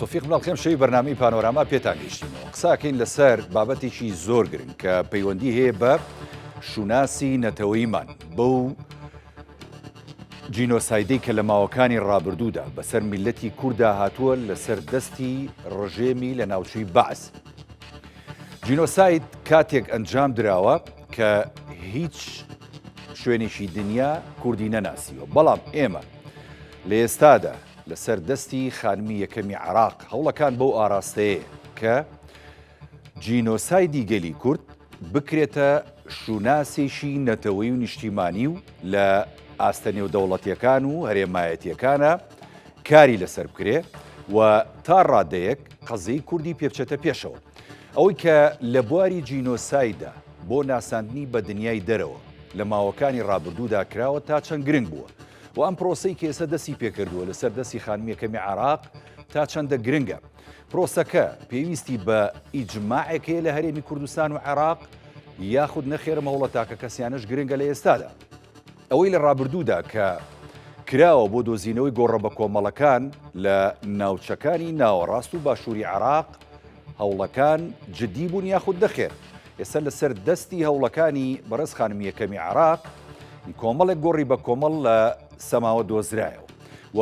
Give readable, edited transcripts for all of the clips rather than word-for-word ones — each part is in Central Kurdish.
تۆفیق مناڵخێم شەوی بەرنامەی پانۆراما پێتان گەیشتینەوە. قساکەین لەسەر بابەتێکی زۆر گرنگ کە پەیوەندی هەیە بە شوناسی نەتەوەیمان بەو جینۆسایدەی کە لە ماوەکانی ڕابردوودا بەسەر میللەتی کورددا هاتووە لەسەر دەستی ڕژێمی لە ناوچووی بەعس. جینۆساید کاتێک ئەنجام دراوە کە هیچ شوێنێکی دنیا کوردی نەناسیوە، بەڵام ئێمە لە ئێستادا لەسەر دەستی خانمی یەکەمی عێراق هەوڵەکان بەو ئاراستەیە کە جینۆسایدی گەلی کورد بکرێتە شوناسێکی نەتەوەی و نیشتیمانی و لە ئاستە نێودەوڵەتیەکان و هەرێمایەتیەکانە کاری لەسەر بکرێ و تا ڕادەیەک قەزیەی کوردی پێبچێتە پێشەوە. ئەوەی کە لە بواری جینۆسایددا بۆ ناساندنی بە دنیای دەرەوە لە ماوەکانی ڕابردوودا کراوە تا چەند گرنگ بووە و ئەم پرۆسەی کە ئێستا دەستی پێکردووە لەسەر دەستی خانمی یەکەمی عێراق تا چەندە گرنگە. پرۆسەکە پێویستی بە ئیجماعێک هەیە لە هەرێمی کوردستان و عێراق یاخود نەخێر ئەم هەوڵە تاکەکەسیانەش گرنگە لە ئێستادا. ئەوەی لە ڕابردوودا کە کراوە بۆ دۆزینەوەی گۆڕە بەکۆمەڵەکان لە ناوچەکانی ناوەڕاست و باشووری عێراق هەوڵەکان جدی بوون یاخود نەخێر ئێستا لەسەر دەستی هەوڵەکانی بەڕێز خانمی یەکەمی عێراق کۆمەڵێک گۆڕی بە کۆمەڵ لە سەماوە دۆزرایەوە و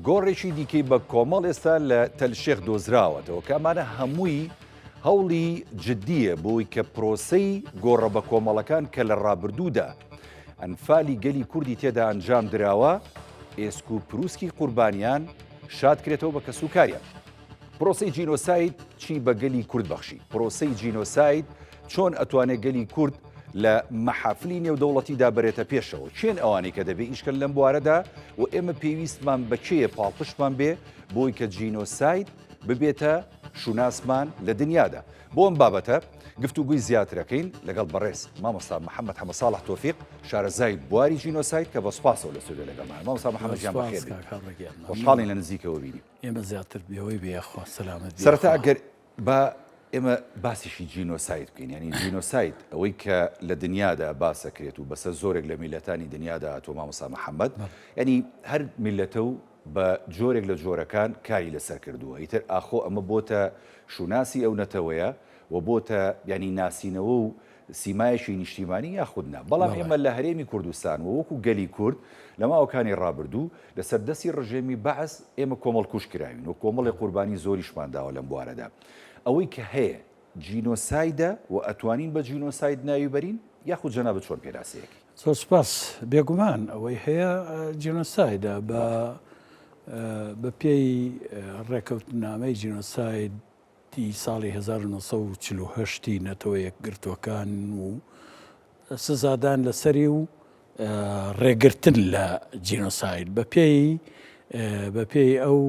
گۆڕێکی دیکەی بە کۆمەڵ ئێستا لە تەل شێخ دۆزراوەتەوە کە ئەمانە هەمووی هەوڵی جدییە بۆی کە پرۆسەی گۆڕە بە کۆمەڵەکان کە لە ڕابردوودا ئەنفالی گەلی کوردی تێدا ئەنجام دراوە ئێسک و پروسکی قوربانیان شاد کرێتەوە بە کەسوکاریان. پرۆسەی جینۆساید چی بە گەلی کورد بەخشی؟ پرۆسەی جینۆساید چۆن ئەتوانێت گەلی کورد لە مەحافلی نێودەوڵەتیدا بەرێتە پێشەوە؟ کێن ئەوانەی کە دەبێ ئیشکەن لەم بوارەدا و ئێمە پێویستمان بە کێیە پاڵپشتمان بێ بۆی کە جینۆساید ببێتە شوناسمان لە دنیادا؟ بۆ ئەم بابەتە گفتوگوی زیاترەکەین لەگەڵ بەڕێز مامۆستا محەممەد حەمەساڵح تۆفیق شارەزای بواری جینۆساید کە بە سوپاسەوە لە ستۆدیۆ لەگەڵمانە. مامۆستا محەممەد گیان بەخێر بێی. خۆشحاڵین لە نزیکەوە بینی. ئێمە زیاتر بێوەی بێ یاخوا سەلامەت بی سەرەتا ئەگەر با ئێمە باسیشی جینۆساید بکەین یعنی جینۆساید ئەوەی کە لە دنیادا باسەکرێت و بەسەر زۆرێک لە میلەتانی دنیادا تۆ مامۆستا محەممەد یعنی هەر میلەتە و بە جۆرێک لە جۆرەکان کاری لەسەر کردووە ئیتر ئاخۆ ئەمە بۆتە شوناسی ئەو نەتەوەیە و بۆتە یعنی ناسینەوە و سیمایەکی نیشتیمانی یاخود نا، بەڵام ئێمە لە هەرێمی کوردستان و وەکو گەلی کورد لە ماوەکانی ڕابردوو لەسەر دەستی ڕژێمی بەعس ئێمە کۆمەڵکوژ کراوین و کۆمەڵێک قوربانی زۆریشمان داوە لەم بوارەدا. ئەوەی کە هەیە جینۆسایدە و ئەتوانین بە جینۆساید ناوی بەرین یاخود جەنابت چۆن پێناسەیەکەی؟ زۆر سوپاس. بێگومان ئەوەی هەیە جینۆسایدە بە بە پێی ڕێکەوتنامەی جینۆساید ی ساڵی 1948 ی نەتەوە یەکگرتووەکان و سزادان لەسەری و ڕێگرتن لە جینۆساید بە پێی بە پێی ئەو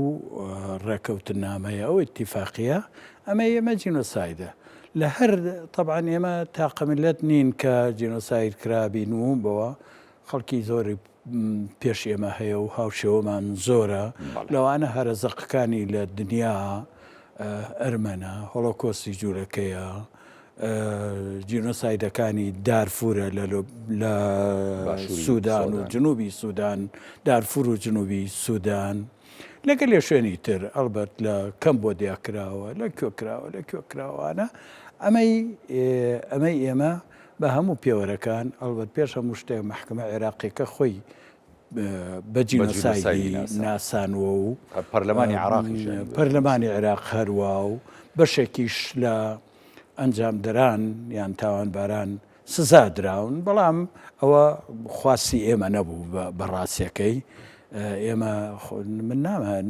ڕێکەوتنامەیە ئەو ئیتیفاقیە ئەمە ئێمە جینۆسایدە لە هەر طبعا ئێمە تاقە میللەت نین کە جینۆساید کرابین و بەوە خەڵکی زۆری پێش ئێمە هەیە و هاوشێوەمان زۆرە، لەوانە هەرە زەقەکانی لە دنیا ئەرمەنە، هۆڵۆکۆستی جوولەکەیە، جینۆسایدەکانی دارفورە لە سوودان و جنوبی سوودان، دارفور و جنوبی سوودان، لە گەلێ شوێنی تر ئەڵبەت لە کەمبۆدیا کراوە، لە کوێ کراوە، لە کوێ کراوانە، ئەمەی ئەمەی ئێمە بە هەموو پێوەرەکان، ئەڵبەت پێش هەموو شتێک مەحکەمە عێراقیەکە خۆی بە جینۆسایدی ناسانووە و پەرلەمانی عێراقیش پەرلەمانی عێراق هەروا و بەشێکیش لە ئەنجامدەران یان تاوانباران سزا دراون، بەڵام ئەوە خواستی ئێمە نەبوو بە ڕاستیەکەی ئێمە من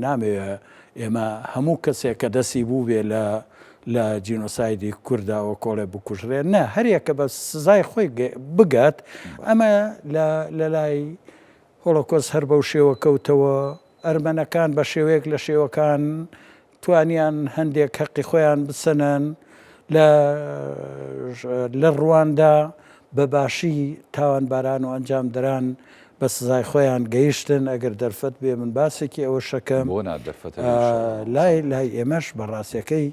نامەوێ ئێمە هەموو کەسێک کە دەستی بووبێ لە لە جینۆسایدی کوردا وەکۆڵێ بکوژرێ نا هەریەکە بە سزای خۆی بگات ئەمە لە لای هۆڵۆکۆست هەر بەو شێوە کەوتەوە ئەرمەنەکان بە شێوەیەک لە شێوەکان توانیان هەندێک هەقی خۆیان بسەنن لە لە ڕواندا بە باشی تاوانباران و ئەنجامدەران بە سزای خۆیان گەیشتن ئەگەر دەرفەت بێ من باسێکی ئەوەشەکەم بۆ نا دەرفەتە بێ ئینشاڵڵا. لای لای ئێمەش بە ڕاستیەکەی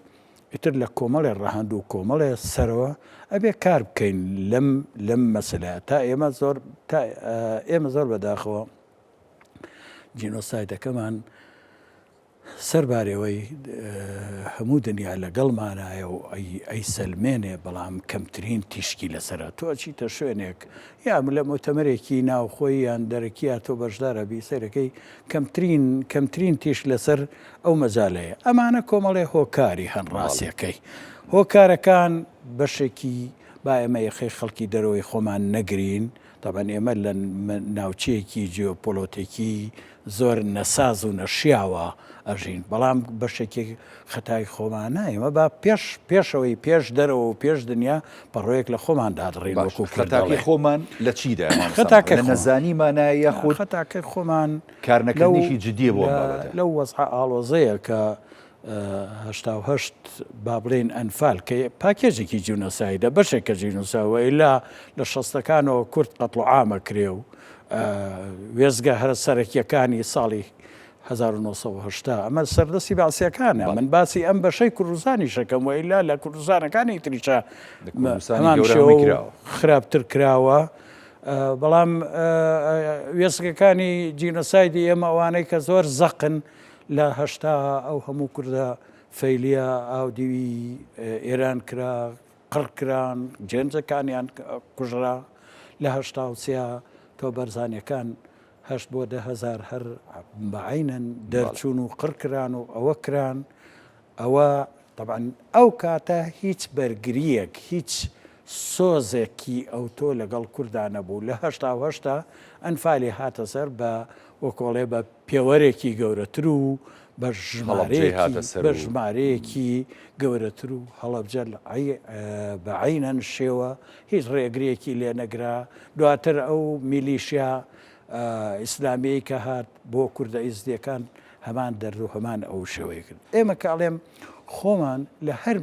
ئیتر لە کۆمەڵێ ڕەهەند و کۆمەڵێ سەرەوە ئەبێ کار بکەین لەم لەم مەسەلەیە تا ئێمە زۆر تا ئێمە زۆر بەداخەوە جینۆسایدەکەمان. سەربارەوەی هەموو دنیا لەگەڵمانایە و ئەیسەلمێنێ بەڵام کەمترین تیشکی لەسەرە. تۆ ئەچیتە شوێنێک یا لە موتەمەرێکی ناوخۆی یان دەرەکییا تۆ بەشدار ئەبی سەیرەکەی کەمترین کەمترین تیشک لەسەر ئەو مەجالەیە. ئەمانە کۆمەڵێ هۆکاری هەن ڕاستیەکەی. هۆکارەکان بەشێکی با ئێمە یەخەی خەڵکی دەرەوەی خۆمان نەگرین، تەبعەن ئێمە لە ناوچەیەکی جیۆپۆلۆتیکی زۆر نەساز و نەشیاوە ئەژین، بەڵام بەشێکی خەتای خۆمانە، ئێمە با پێش پێشەوەی پێش دەرەوە و پێش دنیا پەڕۆیەک لە خۆمان دادڕین باش وەکوو کورد خەتاکەی دەڵێ. خۆمان لە چیدایە مامۆستا محەمەد؟ خەتاکەی لە خۆمان نەزانیمانایە یاخود خەتاکەی خۆمان لەو کارنەکردنێکی جدییە بۆ ئەم لە بابەتە؟ لەو وەزعە ئاڵۆزەیە کە 88 با بڵێین ئەنفال کە پاکێجێکی جینۆسایدە، بەشێکە جینۆساید و ئیلا لە شەستەکانەوە کورد قەتڵ و عام ئەکرێ و وێستگە هەرە سەرەکییەکانی ساڵی 1980 ئەمە سەردەستی بەعسیەکانە من باسی ئەم بەشەی کوردستانیش ئەکەم و ئیلا لە کوردستانەکانی تریشا هەمان شێوە و خراپتر کراوە. بەڵام وێستگەکانی جینۆسایدی ئێمە ئەوانەی کە زۆر زەقن لە 80 ئەو هەموو کوردە فەیلیە ئاودیوی ئێران کرا، قڕ کران، گەنجەکانیان کوژرا، لە 83 تۆ بەرزانیەکان هەشت بۆ 10,000 هەر بە عەینەن دەرچوون و قڕ کران و ئەوە کران، ئەوە تەبعەن ئەو کاتە هیچ بەرگرییەک، هیچ سۆزێکی ئەوتۆ لەگەڵ کوردا نەبوو، لە 88 دا ئەنفالی هاتە سەر بە وەکۆڵێ بە پێوەرێکی گەورەتر و بە هەڵەبجەی ژمارەیەکی هاتە سەر بە و. ژمارەیەکی گەورەتر و هەڵەبجە بە عەینەن شێوە هیچ ڕێگرییەکی لێ نەگرا، دواتر ئەو میلیشیا ئیسلامیەی کە هات بۆ کوردە ئیزدیەکان هەمان دەرد و هەمان ئەو شێوەی کرد. ئێمە کە ئەڵێم خۆمان لە هەر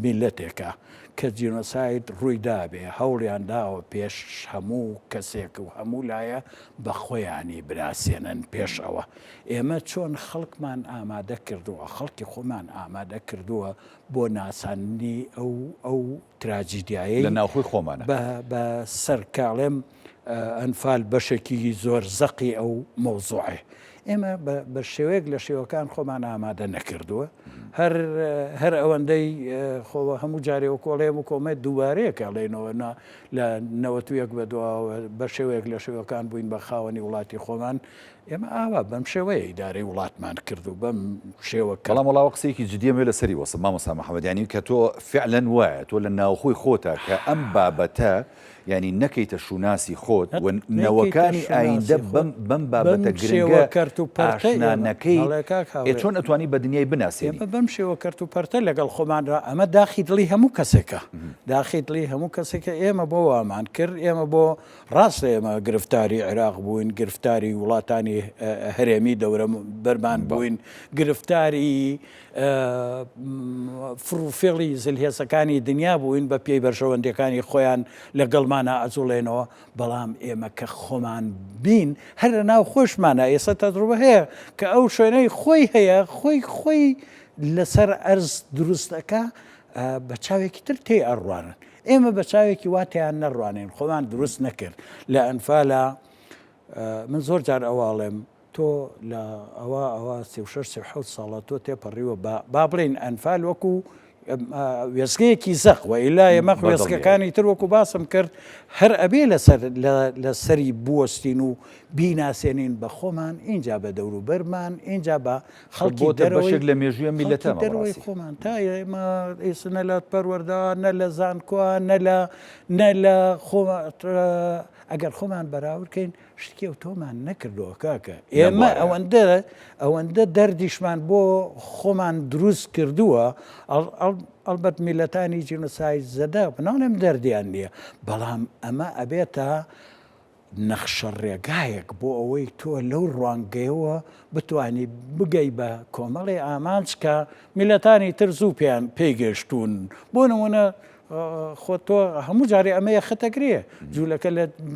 میللەتێکا کە جینۆساید ڕووی دابێ هەوڵیان داوە پێش هەموو کەسێک و هەموو لایە بە خۆیانی بناسێنن پێش ئەوە ئێمە چۆن خەڵکمان ئامادە کردووە خەڵکی خۆمان ئامادە کردووە بۆ ناساندنی ئەو ئەو تراجیدیایەی لە ناوخۆی خۆمانە. بە بە سەر کە ئەڵێم ئەنفال بەشێکی زۆر زەقی ئەو مەوزوعەیە. ئێمە بە شێوەیەک لە شێوەکان خۆمان ئامادە نەکردووە. هەر هەر ئەوەندەی خۆ هەموو جارێ وەکو ئەڵێم و کۆمەت دووبارەیە کە ئەڵێنەوە نا لە 91 بە دواوە بە شێوەیەک لە شێوەکان بووین بە خاوەنی وڵاتی خۆمان. ئێمە ئاوا بەم شێوەیە ئیدارەی وڵاتمان کرد و بەم شێوە کە. بەڵام وەڵا قسەیەکی جدیەم هەیە لەسەری وەستم مامۆستا محەمەد یانی کە تۆ فعلەن وایە تۆ لە ناوخۆی خۆتا کە ئەم بابەتە یانی نەکەیتە شوناسی خۆت و نەوەکانی ئایندە بەم بەم بابەتە گرنگە ئاشنا نەکەی ئێ چۆن ئەتوانی بە دنیای بناسێنی؟ ئێمە بەم شێوە کەرت و پەرتە لەگەڵ خۆماندا ئەمە داخی دڵی هەموو کەسێکە داخی دڵی هەموو کەسێکە ئێمە بۆ وامان کرد ئێمە بۆ ڕاستە ئێمە گرفتاری عێراق بووین، گرفتاری وڵاتانی هەرێمی دەورە بەرمان بووین، گرفتاری فڕوفێڵی زلهێزەکانی دنیا بووین بە پێی بەرژەوەندیەکانی خۆیان لەگەڵمانا ئەجوڵێنەوە، بەڵام ئێمە کە خۆمان بین هەر لە ناو خۆشمانا ئێستا تەجروبە هەیە کە ئەو شوێنەی خۆی هەیە خۆی خۆی لەسەر ئەرز دروست ئەکا بە چاوێکی تر تێی ئەڕوانن. ئێمە بە چاوێکی وا تێیان نەڕوانین، خۆمان دروست نەکرد. لە ئەنفالا من زۆر جار ئەوە ئەڵێم، تۆ لە ئەوە ئەوە 36 37 ساڵە تۆ تێپەڕیوە با با بڵێین ئەنفال وەکو وێستگەیەکی زەق و ئیلا ئێمە وێستگەکانی تر وەکو باسم کرد هەر ئەبێ لەسەر لەسەری بوەستین و بیناسێنین بە خۆمان ئینجا بە دەوروبەرمان ئینجا بە خەڵکی بۆتە دەرەوەی بەشێک لە مێژووی ئەم میللەتە خەڵکی دەرەوەی بەڕاستی. خۆمان تا ئێمە ئێستا نە لە پەروەردە نە لە زانکۆ نە لە نە لە خۆ ئەگەر خۆمان بەراورد کەین شتێکی ئەوتۆمان نەکردووە کاکە لەم ئێمە بوارەیا. ئەوەندە ئەوەندە دەردیشمان بۆ خۆمان دروست کردووە ئەڵبەت میللەتانی جینۆساید زەدە ناڵێم دەردیان نییە بەڵام ئەمە ئەبێتە نەخشەڕێگایەک بۆ ئەوەی تۆ لەو ڕوانگەیەوە بتوانی بگەی بە کۆمەڵێ ئامانج کە میللەتانی تر زوو پێیان پێی گەیشتوون. بۆ نموونە خۆ تۆ هەموو جارێ ئەمە یەخەتەگرێ جوولەکە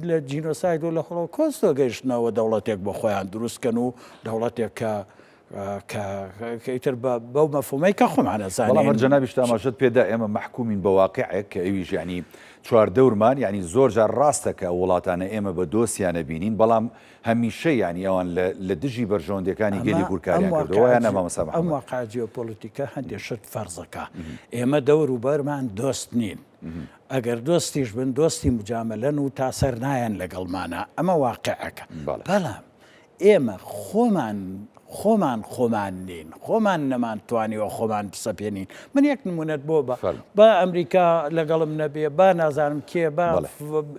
لە جینۆساید و لە هۆڵۆکۆستەوە گەیشتنەوە دەوڵەتێک بۆ خۆیان دروست کەن و دەوڵەتێک کە. کە ئیتر بەو مەفهومەی کە خۆمان ئەزانین. بەڵام هەر جەنابیشت ئاماژەت پێدا ئێمە مەحکومین بە واقیعێک کە ئەویش یانی چواردەورمان یانی زۆر جار ڕاستە کە ئەو وڵاتانە ئێمە بە دۆستیان ئەبینین بەڵام هەمیشە یانی ئەوان لە لە دژی بەرژەوەندیەکانی گەلی کورد کاریان کردووە وایە نا مامۆستا محەمەد؟ ئەم واقعە جیۆپۆلیتیکە هەندێ شت فەرزەکا ئێمە دەور و بەرمان دۆست نین ئەگەر دۆستیش بن دۆستی مجامەلەن و تا سەر نایەن لەگەڵمانا ئەمە واقعەکە بەڵام ئێمە خۆمان خۆمان خۆمان نین خۆمان نەمان توانیوە خۆمان بسەپێنین من یەک نمونەت بۆ بە با ئەمریکا لەگەڵم نەبێ با نازانم کێ با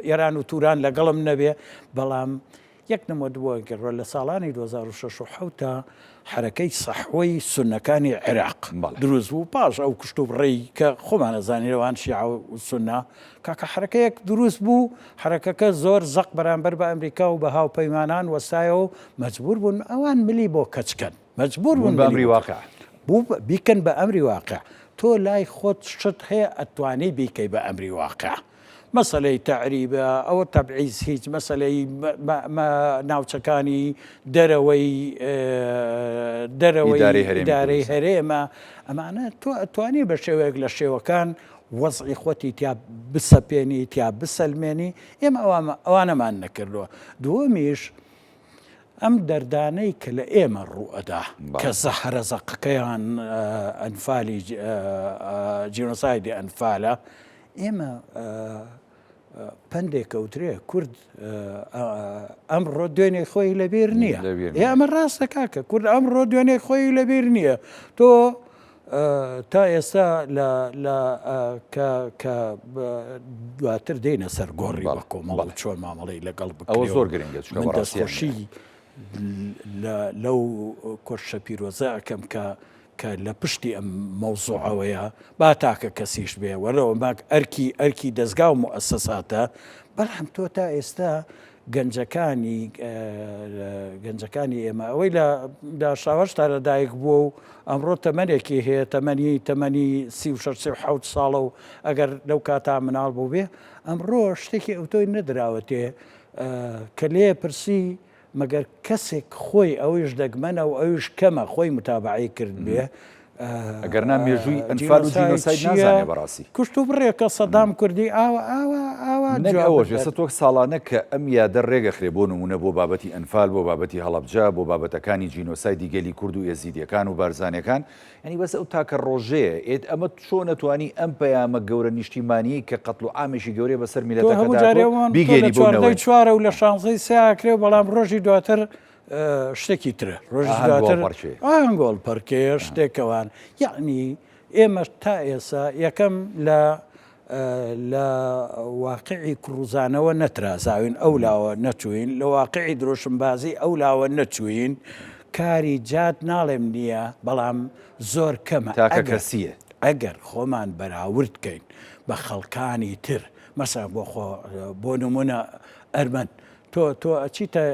ئێران و توران لەگەڵم نەبێ بەڵام یەک نموت بۆ گەڕۆ لە ساڵانی 2006 و حوتا حەرەکەی سەحوەی سوننەکانی عێراق دروست بوو پاش ئەو کوشتوبڕەی کە خۆمان ئەزانین لەوان شیعە و سوننە کاکە حەرەکەیەک دروست بوو حەرەکەکە زۆر زەق بەرامبەر بە ئەمریکا و بە هاوپەیمانان وەستایەوە و مەجبور بوون ئەوان ملی بۆ کەچ کەن مەجبور بوون بە ئەمری واقع بوو بیکەن بە ئەمری واقع تۆ لای خۆت شت هەیە ئەتوانی بیکەی بە ئەمری واقع مەسەلەی تەعریبە، ئەوە تەبعیز هیچ، مەسەلەی ناوچەکانی دەرەوەی دەرەوەی ئیدارەی هەرێمە، ئەمانە تۆ ئەتوانی بە شێوەیەک لە شێوەکان وەزعی خۆتی تیا بسەپێنی، تیا بسەلمێنی، ئێمە ئەوانەمان نەکردووە. دووەمیش ئەم دەردانەی کە لە ئێمە ڕوو ئەدا، کە زەهرە زەقەکەیان ئەنفالی جینۆسایدی ئەنفالە، ئێمە پەندێک ئەوترێ کورد ئەمڕۆ دوێنێ خۆی لەبیر نییە ئەمە ڕاستە کاکە کورد ئەمڕۆ دوێنێ خۆی لەبیر نییە تۆ تا ئێستا لە کە دواتر دێنە سەر گۆڕی بە کۆمەڵ چۆن مامەڵی لەگەڵ بکەەوە زۆر گرنگە من دەستخۆشی لەو کۆشە پیرۆزە ئەەکەم کە کە لە پشتی ئەم مەوزوعەوەیە، با تاکە کەسیش بێ، وەلەو ئەمە ئەرکی ئەرکی دەزگا و موئەسەساتە، بەڵام تۆ تا ئێستا گەنجەکانی گەنجەکانی ئێمە ئەوەی لە داشاوەشتا لە دایک بووە و ئەمڕۆ تەمەنێکی هەیە تەمەنی تەمەنی 36 37 ساڵە و ئەگەر لەو کاتا مناڵ بوو بێ ئەمڕۆ شتێکی ئەوتۆی نەدراوەتێ کە لێ پرسی مەگەر کەسێک خۆی ئەویش دەگمەنە و ئەویش کەمە خۆی متابەعەی کردبێ. ئەگەرنا مێژووی ئەنفال و جینۆساید نازانێ بەڕاستی. کوشت و بڕێکە سەدام کوردی ئاوا ئاوا ئاوا نەک ئەوەش ئێستا تۆ ساڵانە کە ئەم یادە ڕێگەخرێ بۆ نموونە بۆ بابەتی ئەنفال بۆ بابەتی هەڵەبجە بۆ بابەتەکانی جینۆسایدی گەلی کورد و ئێزیدیەکان و بارزانیەکان یانی بەس ئەو تاکە ڕۆژەیە ئێت ئەمە چۆن ئەتوانی ئەم پەیامە گەورە نیشتیمانیەی کە قەتڵ و عامێکی گەورەیە بەسەر تۆ میلەتەکەدا هەموو جارێ هاتووە وان تۆ لە بیگەیەنی بەو چواردەی نەوەیە؟ چوارە و لە شانزەی سێ ئاکرێ و بەڵام ڕۆژی دواتر شتێکی ترە ڕۆژی ئاهەنگ دواتر گۆڵپەڕکێ. ئاهەنگ گۆڵپەڕکێ شتێکەوان یەعنی ئێمە تا ئێسا یەکەم لە لە واقعی کڕوزانەوە نەترازاوین ئەو لاوە نەچووین لە واقعی درۆشمبازی ئەو لاوە نەچووین کاری جاد ناڵێم نییە بەڵام زۆر کەمە تاکە ئەگەر کەسییە. ئەگەر خۆمان بەراورد کەین بە خەڵکانی تر مەسەلەن بۆ خۆ بۆ نمونە ئەرمەن تۆ تۆ ئەچیتە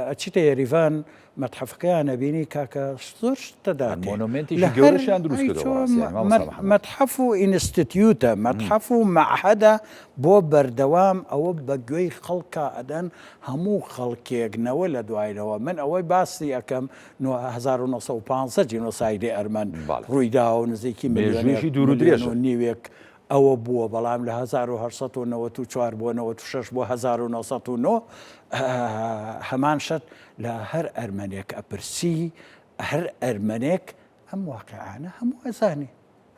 ئەچیتە یەریڤان مەتحەفەکەیان ئەبینی کاکە زۆر شت دەداتێ مۆنۆمێنتێکی لە هەر گەورەشیان دروست ئەی کردووە چۆ بەڕاستی یانی مامۆستا محەمەد. مەتحەف و ئینستتیوتە مەتحەف و مەعهەدە بۆ بەردەوام ئەوە بە گوێی خەڵکا ئەدەن هەموو خەڵکێک نەوە لە دوای نەوە من ئەوەی باسی ئەکەم 1915 جینۆسایدی ئەرمەن بەڵێ. ڕوویداوە و نزیکی ملیۆنێک مێژوویەکی دوور و ملیۆن درێژە. و نیوێک ئەوە بووە، بەڵام لە 1894 بۆ 96 بۆ 1909 هەمان شت لە هەر ئەرمەنێک ئەپرسی، هەر ئەرمەنێک ئەم واقیعانە هەموو ئەزانێ.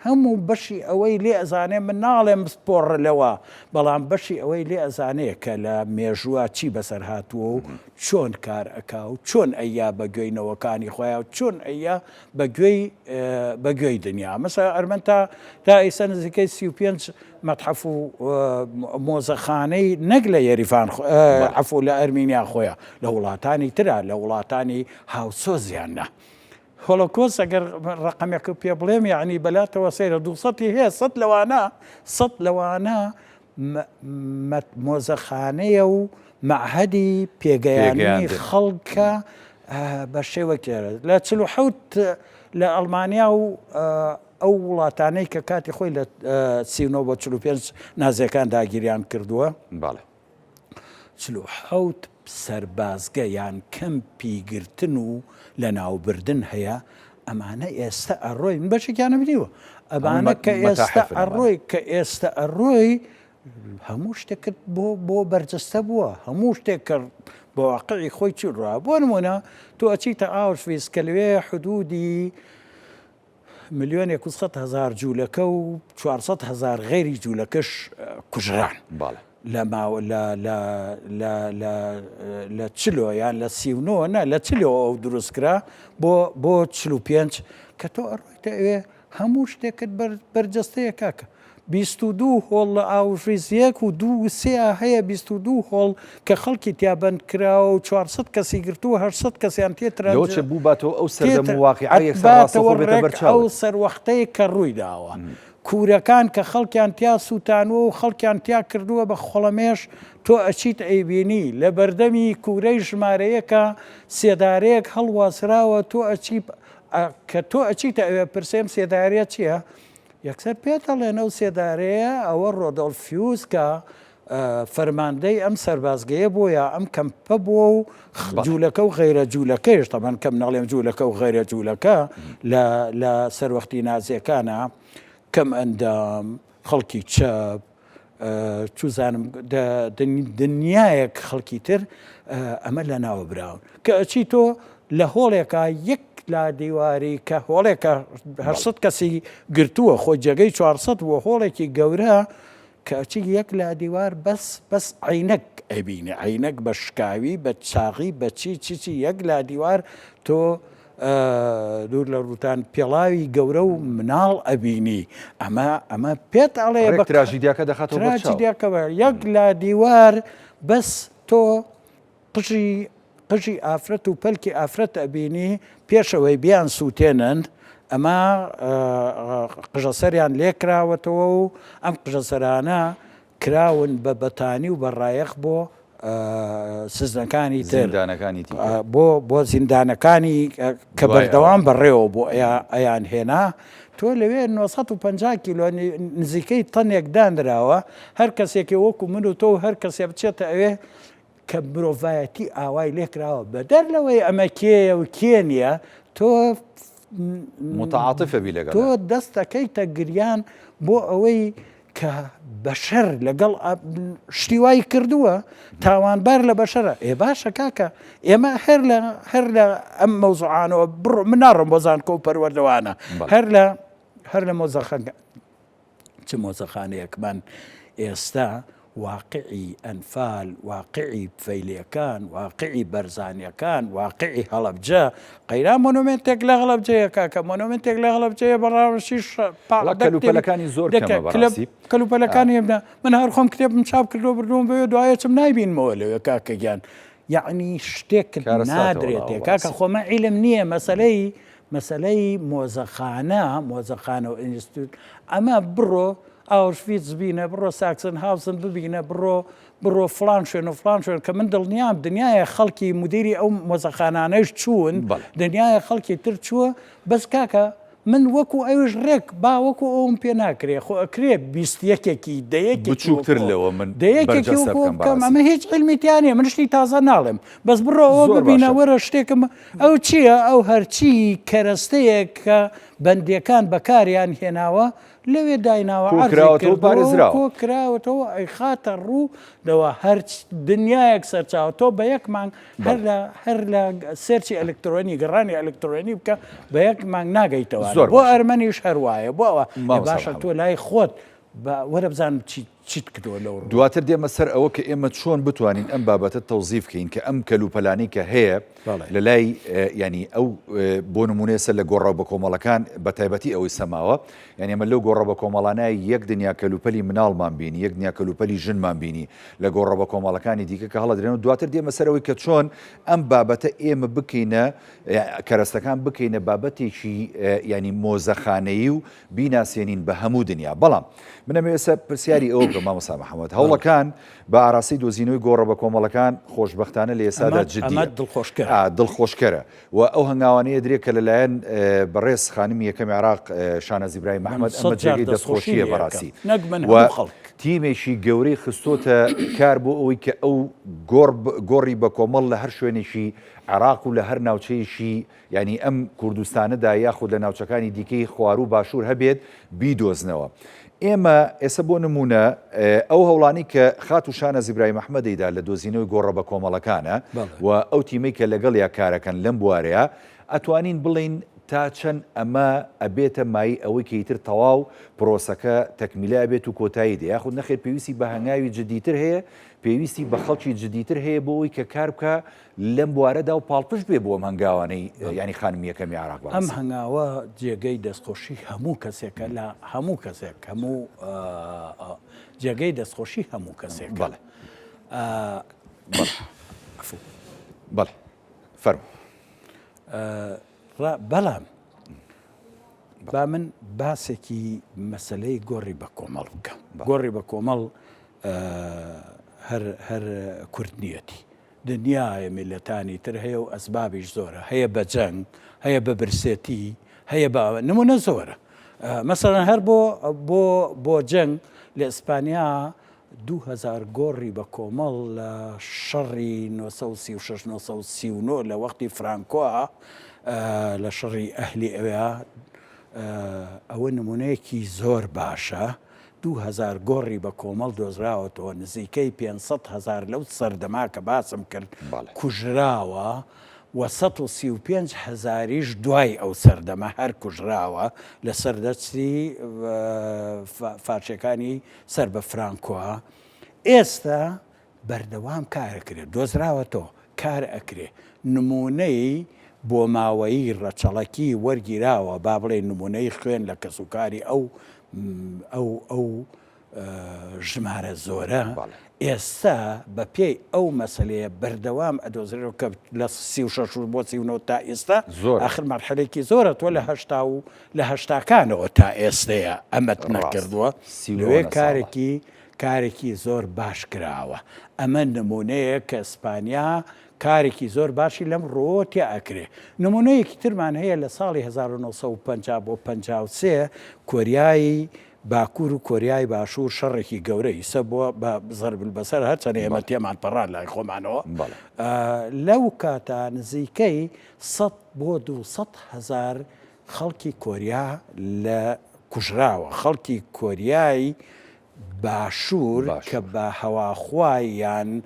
هەموو بەشی ئەوەی لێ ئەزانێ، من ناڵێم پسپۆڕە لەوە، بەڵام بەشی ئەوەی لێ ئەزانێ کە لە مێژووە چی بەسەر هاتووە و چۆن کار ئەکا و چۆن ئەیا بە گوێی نەوەکانی خۆیا و چۆن ئەیا بە گوێی بە گوێی دنیا. مەسەلەن ئەرمەن تا تا ئیستا نزیکەی 35 مەتحەف و مۆزەخانەی نەک لە یەریڤان عەفو لە ئەرمینیا خۆیە لە وڵاتانی ترا لە وڵاتانی هاوسۆزیان نا. هۆلۆکۆست ئەگەر ڕەقەمێک پێ بڵێم یعنی بەلاتەوە سەیرە دووسەتی هەیە سەد لەوانە سەد لەوانە مۆزەخانەیە و مەعهەدی پێگەیاندنی خەڵکە بە شێوەک لە 47 لە ئەڵمانیا و ئەو وڵاتانەی کە کاتی خۆی لە 39 بۆ 45 نازیەکان داگیریان کردووە بەڵێ. 47. سەربازگە یان کەمپی گرتن و لەناوبردن هەیە، ئەمانە ئێستە ئەڕۆی، من بەشێکیانم بینیوە، ئەمانە کە ئێستە ئەڕۆی، کە ئێستە ئەڕۆی هەموو شتێکت بۆ بۆ بەرجەستە بووە، هەموو شتێک کە بە واقعی خۆی چی ڕا. بۆ نمونە تۆ ئەچیتە ئاوشڤیتز کە لەوێ حدودی ملیۆنێک و 100 هەزار جوولەکە و 400 هەزار غەیری جوولەکەش کوژران. بەڵێ. لە ماوە لە لە لە لە لە چلۆ یان لە 39 نا لە چلۆ ئەو دروست کرا بۆ بۆ 45 کە تۆ ئەڕۆیتە ئەوێ هەموو شتێکت بەر بەرجەستەیە کاکە 22 هۆڵ لە ئاوشڤیتز یەک و دوو و سێ هەیە 22 هۆڵ کە خەڵکی تیا بەند کراوە و 400 کەسی گرتووە 800 کەسیان تێ ترەنج لەوە چێ بووباتەوە ئەو سەردەم و واقیعە یەکسەر ڕاستەوخۆ باتەوە بێتە ڕێک بەر ئەو چاوت. سەروەختەی کە ڕووی داوە. کوورەکان کە خەڵکیان تیا سووتانووە و خەڵکیان تیا کردووە بە خۆڵەمێش، تۆ ئەچیت ئەیبینی، لە بەردەمی کوورەی ژمارە یەکا سێدارەیەک هەڵواسراوە، تۆ ئەچی کە تۆ ئەچیتە ئەوێ پرسێ ئەم سێدارەیە چییە؟ یەکسەر پێت ئەڵێن ئەو سێدارەیە ئەوە ڕۆدۆڵف فیوس کە فەرماندەی ئەم سەربازگەیە بووە یا ئەم کەمپە بووە و جوولەکە و غەیرە جوولەکەیش تەبەن کەم ناڵێم جوولەکە و غەیرە جوولەکە لە لە سەروەختی نازیەکانە کەم ئەندام خەڵکی چەپ چوزانم دنیایەک خەڵکی تر ئەمە لە ناوە براون کە ئەچی تۆ لە هۆڵێکا یەک لا دیواری کە هۆڵێکە هەر کەسی گرتووە خۆی جێگەی 400 بووە هۆڵێکی گەورە کە ئەچی یەک لادیوار بەس بەس عەینەک ئەبینی عەینەک بە شکاوی بە چاغی بە چی چی چی یەک لادیوار تۆ دوور لە ڕووتان پێڵاوی گەورە و مناڵ ئەبینی ئەمە ئەمە پێت ئەڵێ بە تراژیدیاکە دەخاتەوە بەر چاو. تراژیدیاکە یەک لادیوار بەس تۆ قژی قژی ئافرەت و پەلکی ئافرەت ئەبینی پێشەوەی بیان سووتێنن ئەمە قژەسەریان لێکراوەتەوە و ئەم قژەسەرانە کراون بە بەتانی و بە ڕایەخ بۆ سزنەکانی تر زیندانەکانی تر بۆ بۆ زیندانەکانی کە بەردەوام بەڕێوە بۆ ئەیان هێنا تۆ لەوێ 950 کیلۆ نزیکەی تەنێک دانراوە هەر کەسێکی وەکو من و تۆ و هەر کەسێ بچێتە ئەوێ کە مرۆڤایەتی ئاوای لێکراوە بەدەر لەوەی ئەمە کێیە و کێ نییە تۆ متعاطفە بی لەگەڵ تۆ دەست دەکەیتە گریان بۆ ئەوەی کە بەشەر لەگەڵ شتی وای کردووە تاوانبار لە بەشەرە ئێ باشە کاکە ئێمە هەر لە هەر لە ئەم مەوزوعانەوە بڕۆ من ناڕۆم بۆ زانکۆ و پەروەردەوانە هەر لە هەر لە مۆزەخەکە چ مۆزەخانەیەکمان ئێستا واقعی ئەنفال، واقعی فەیلیەکان، واقعی بەرزانیەکان، واقعی هەڵەبجە، قەیران مۆنۆمێنتێک لە هەڵەبجەیە کاکە، مۆنۆمێنتێک لە هەڵەبجەیە بەڕاستی وەڵا کەلوپەلەکانی زۆر کەمە بەڕاستی. کەلوپەلەکانی من هەر خۆم کتێبم چاپ کردووە بردووم بەوێ دوایە چم نایبینمەوە لەوێ کاکە گیان. یەعنی شتێکت نادرێتێ کاکە خۆ مە عیلم نییە مەسەلەی مەسەلەی مۆزەخانە، مۆزەخانە و ئینستیتوت، ئەمە بڕۆ ئاوشڤیتز بینە، بڕۆ ساکسن هاوسن ببینە، بڕۆ بڕۆ فڵان شوێن و فڵان شوێن کە من دڵنیام دنیایە خەڵکی مدیری ئەو مۆزەخانانەیش چوون، دنیایە خەڵکی تر چووە، بەس کاکە من وەکو ئەویش ڕێک با وەکو ئەوم پێ ناکرێ خۆ ئەکرێ 20 یەکێکی دەیەکێکی بچووکتر لەوە من دەیەکێکی بەرجەستە وەکو بکەم بکەم بەڕاستی. ئەمە هیچ عیلمی تیا نییە من شتی تازە ناڵێم بەس بڕۆ ئەوە زۆر ببینە باشە. وەرە شتێکم ئەو چییە؟ ئەو هەرچی کەرەستەیەک کە بەندییەکان بەکاریان هێناوە لەوێ دایناوە، کۆ عەرزی کراوەتەوە و کردووە و پارێزراوە. کۆ کراوەتەوە ئەیخاتە ڕوو دەوە هەر دنیایەک سەرچاوە تۆ بە یەک مانگ هەر بەڵێ. لە هەر لە search ی ئەلکترۆنی گەڕانی ئەلکترۆنی بکە بە یەک مانگ ناگەیتەوە زۆر بۆ باشە. ئەرمەنیش هەر وایە بۆ ئەوە ئێ مامۆستا باشە تۆ محەممەد. لای خۆت با وەرە بزانم چی چیت کردووە لەو ڕووە. دواتر دێمە سەر ئەوە کە ئێمە چۆن بتوانین ئەم بابەتە تەوزیف کەین کە ئەم کەلوپەلانەی کە هەیە لە لای یانی ئەو بۆ نمونە ئێستا لە گۆڕە بەکۆمەڵەکان بە تایبەتی ئەوەی سەماوە یانی ئێمە لەو گۆڕە بەکۆمەڵانە یەک دنیا کەلوپەلی مناڵمان بینی یەک دنیا کەلوپەلی ژنمان بینی لە گۆڕە بەکۆمەڵەکانی دیکە کە هەڵەدرێن و دواتر دێمە سەر ئەوەی کە چۆن ئەم بابەتە ئێمە بکەینە کەرەستەکان بکەینە بابەتێکی ینی مۆزەخانەیی و بیناسێنین بە هەموو دنیا بەڵام من ئەمەوێ ئێستا پرسیاری ئەوە. بکەم مامۆستا محەممەد هەوڵەکان بە ئاراستەی دۆزینەوەی گۆڕە بە کۆمەڵەکان خۆشبەختانە لە ئێستادا جدییە دڵخۆشکەرە و ئەو هەنگاوانەیە درێ کە لەلایەن بەڕێز خانمی یەکەمی عێراق شاناز ئیبراهیم ئەحمەد ئەمە جێگەی دەستخۆشییە بەڕاستی و تیمێکی گەورەی خستۆتە کار بۆ ئەوەی کە ئەو گۆڕی بە کۆمەڵ لە هەر شوێنێکی عێراق و لە هەر ناوچەیەکی یانی ئەم کوردستانەدا یاخود لە ناوچەکانی دیکەی خواروو باشوور هەبێت بیدۆزنەوە. ئێمە ئێستا بۆ نموونە ئەو هەوڵانەی کە خاتوو شاناز ئیبراهیم ئەحمەد دەیدا لە دۆزینەوەی گۆڕە بەکۆمەڵەکانە و ئەو تیمەی کە لەگەڵیا کارەکەن لەم بوارەیا ئەتوانین بڵێین تا چەند ئەمە ئەبێتە مایەی ئەوەی کە ئیتر تەواو پرۆسەکە تەکمیلە ئەبێت و کۆتایی دێ یاخود نەخێر پێویستی بە هەنگاوی جدیتر هەیە پێویستی بە خەڵکی جدیتر هەیە بۆ ئەوەی کە کار بکا لەم بوارەدا و پاڵپشت بێ بۆ ئەم هەنگاوانەی یانی خانمی یەکەمی عێراق بەڕاستی. ئەم هەنگاوە جێگەی دەستخۆشی هەموو کەسێکە لە هەموو کەسێک هەموو جێگەی دەستخۆشی هەموو کەسێک بەڵێ بەڵێ فەرموو. بەڵام با من باسێکی مەسەلەی گۆڕی بە کۆمەڵ بکەم گۆڕی بە کۆمەڵ هەر هەر کورد نیەتی دنیایە میللەتانی تر هەیە و ئەسبابیش زۆرە هەیە بە جەنگ هەیە بە برسێتی هەیە بە نمونە زۆرە مەسەلەن هەر بۆ بۆ بۆ جەنگ لە ئیسپانیا 2000 گۆڕی بە کۆمەڵ لە شەڕی 936 939 لە وەختی فرانکۆ لە شەڕی ئەهلی ئەوێ ئەوە نمونەیەکی زۆر باشە 2000 گۆڕی بە کۆمەڵ دۆزراوەتەوە، نزیکەی 500 هەزار لەو سەردەما کە باسم کرد کوژراوە و 135 هەزاریش دوای ئەو سەردەمە هەر کوژراوە لەسەر دەستی فاشیەکانی سەر بە فرانکۆ. ئێستا بەردەوام کار ئەکرێ، دۆزراوەتەوە، کار ئەکرێ، نموونەی بۆماوەیی ڕەچەڵەکی وەرگیراوە، با بڵێین نموونەی خوێن لە کەسوکاری ئەو ئەو ئەو ژمارە زۆرە، ئێستا بە پێی ئەو مەسەلەیە بەردەوام ئەدۆزرێتەوە کە لە 36 بۆ 39 تا ئێستا ئاخر مەرحەلێکی زۆرە تۆ لە هەشتا و لە هەشتاکانەوە تا ئێستەیە ئەمەت نەکردووە لەوێ کارێکی کارێکی زۆر باش کراوە. ئەمە نموونەیەک کە ئیسپانیا کارێکی زۆر باشی لەم ڕووەوە تیا ئەکرێ. نموونەیەکی ترمان هەیە لە ساڵی 1950 بۆ 53 کۆریای باکوور و کۆریای باشوور شەڕێکی گەورە ئیسە بووە بە زەرب البەسەر هەرچەنە ئێمە تێمان پەڕان لای خۆمانەوە لەو کاتە نزیکەی 100 بۆ 200 هەزار خەڵکی کۆریا لە کوژراوە خەڵکی کۆریای باشوور کە بە هەواخوا یان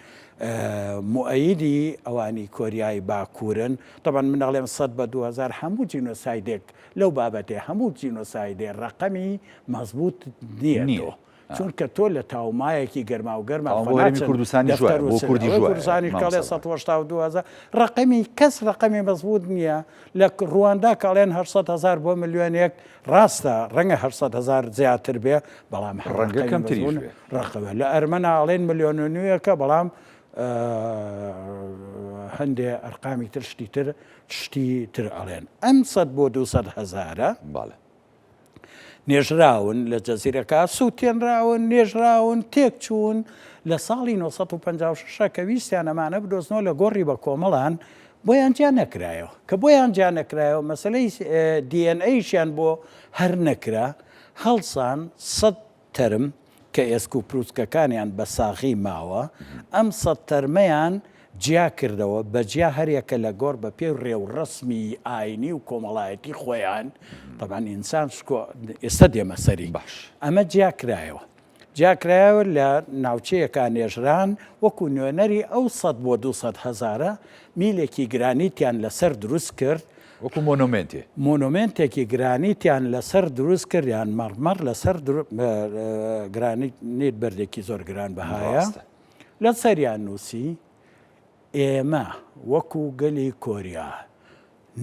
موئەیدی ئەوانی کۆریای باکوورن، تەبعەن من ئەڵێم سەد بە 2000 هەموو جینۆسایدێک لەو بابەتێ هەموو جینۆسایدێ ڕەقەمی مەزبووت نییە تۆ چونکە تۆ لە تاومایەکی گەرماوگەرما خۆ ناچن دەفتەر و کوردستانیش کەڵێ 182 هەزار ڕەقەمی کەس ڕەقەمی مەزبووت نییە لە ڕواندا کەڵێن 800 هەزار بۆ ملیۆنێک ڕاستە ڕەنگە 800 هەزار زیاتر بێ بەڵام هەر ڕەنگە ڕەقەمی کەمتریش مەزبوون بێ. ڕەقەمە لە ئەرمەنا ئەڵێن ملیۆن و نیوێکە بەڵام هەندێ ئەرقامی تر شتی تر شتی تر ئەڵێن ئەم 100 بۆ 200 هەزارە بەڵێ. نێژراون لە جەزیرەکە سووتێنراون نێژراون تێکچوون لە ساڵی 956 کە ویستیان ئەمانە بدۆزنەوە لە گۆڕی بە کۆمەڵان بۆیان جیا نەکرایەوە کە بۆیان جیا نەکرایەوە مەسەلەی DNA شیان بۆ هەر نەکرا هەڵسان سەد تەرم کە ئێسک و پروسکەکانیان بە ساغی ماوە ئەم سەد تەرمەیان جیا کردەوە بە جیا هەریەکە لە گۆڕ بە پێی ڕێوڕەسمی ئاینی و کۆمەڵایەتی خۆیان تەبعەن ئینسان شکۆ ئێستا دێمە سەری باش. ئەمە جیا کرایەوە جیا کرایەوە لە ناوچەیەکا نێژران وەکو نوێنەری ئەو سەد بۆ 200 هەزارە میلێکی گرانیتیان لەسەر دروست کرد وەکو مۆنۆمێنتێ. مۆنۆمێنتێکی گرانیتیان لەسەر دروست کرد یان مەڕمەڕ لەسەر گرانیت بەردێکی زۆر گران بەهایە. ڕاستە. لەسەریان نووسی، ئێمە وەکو گەلی کۆریا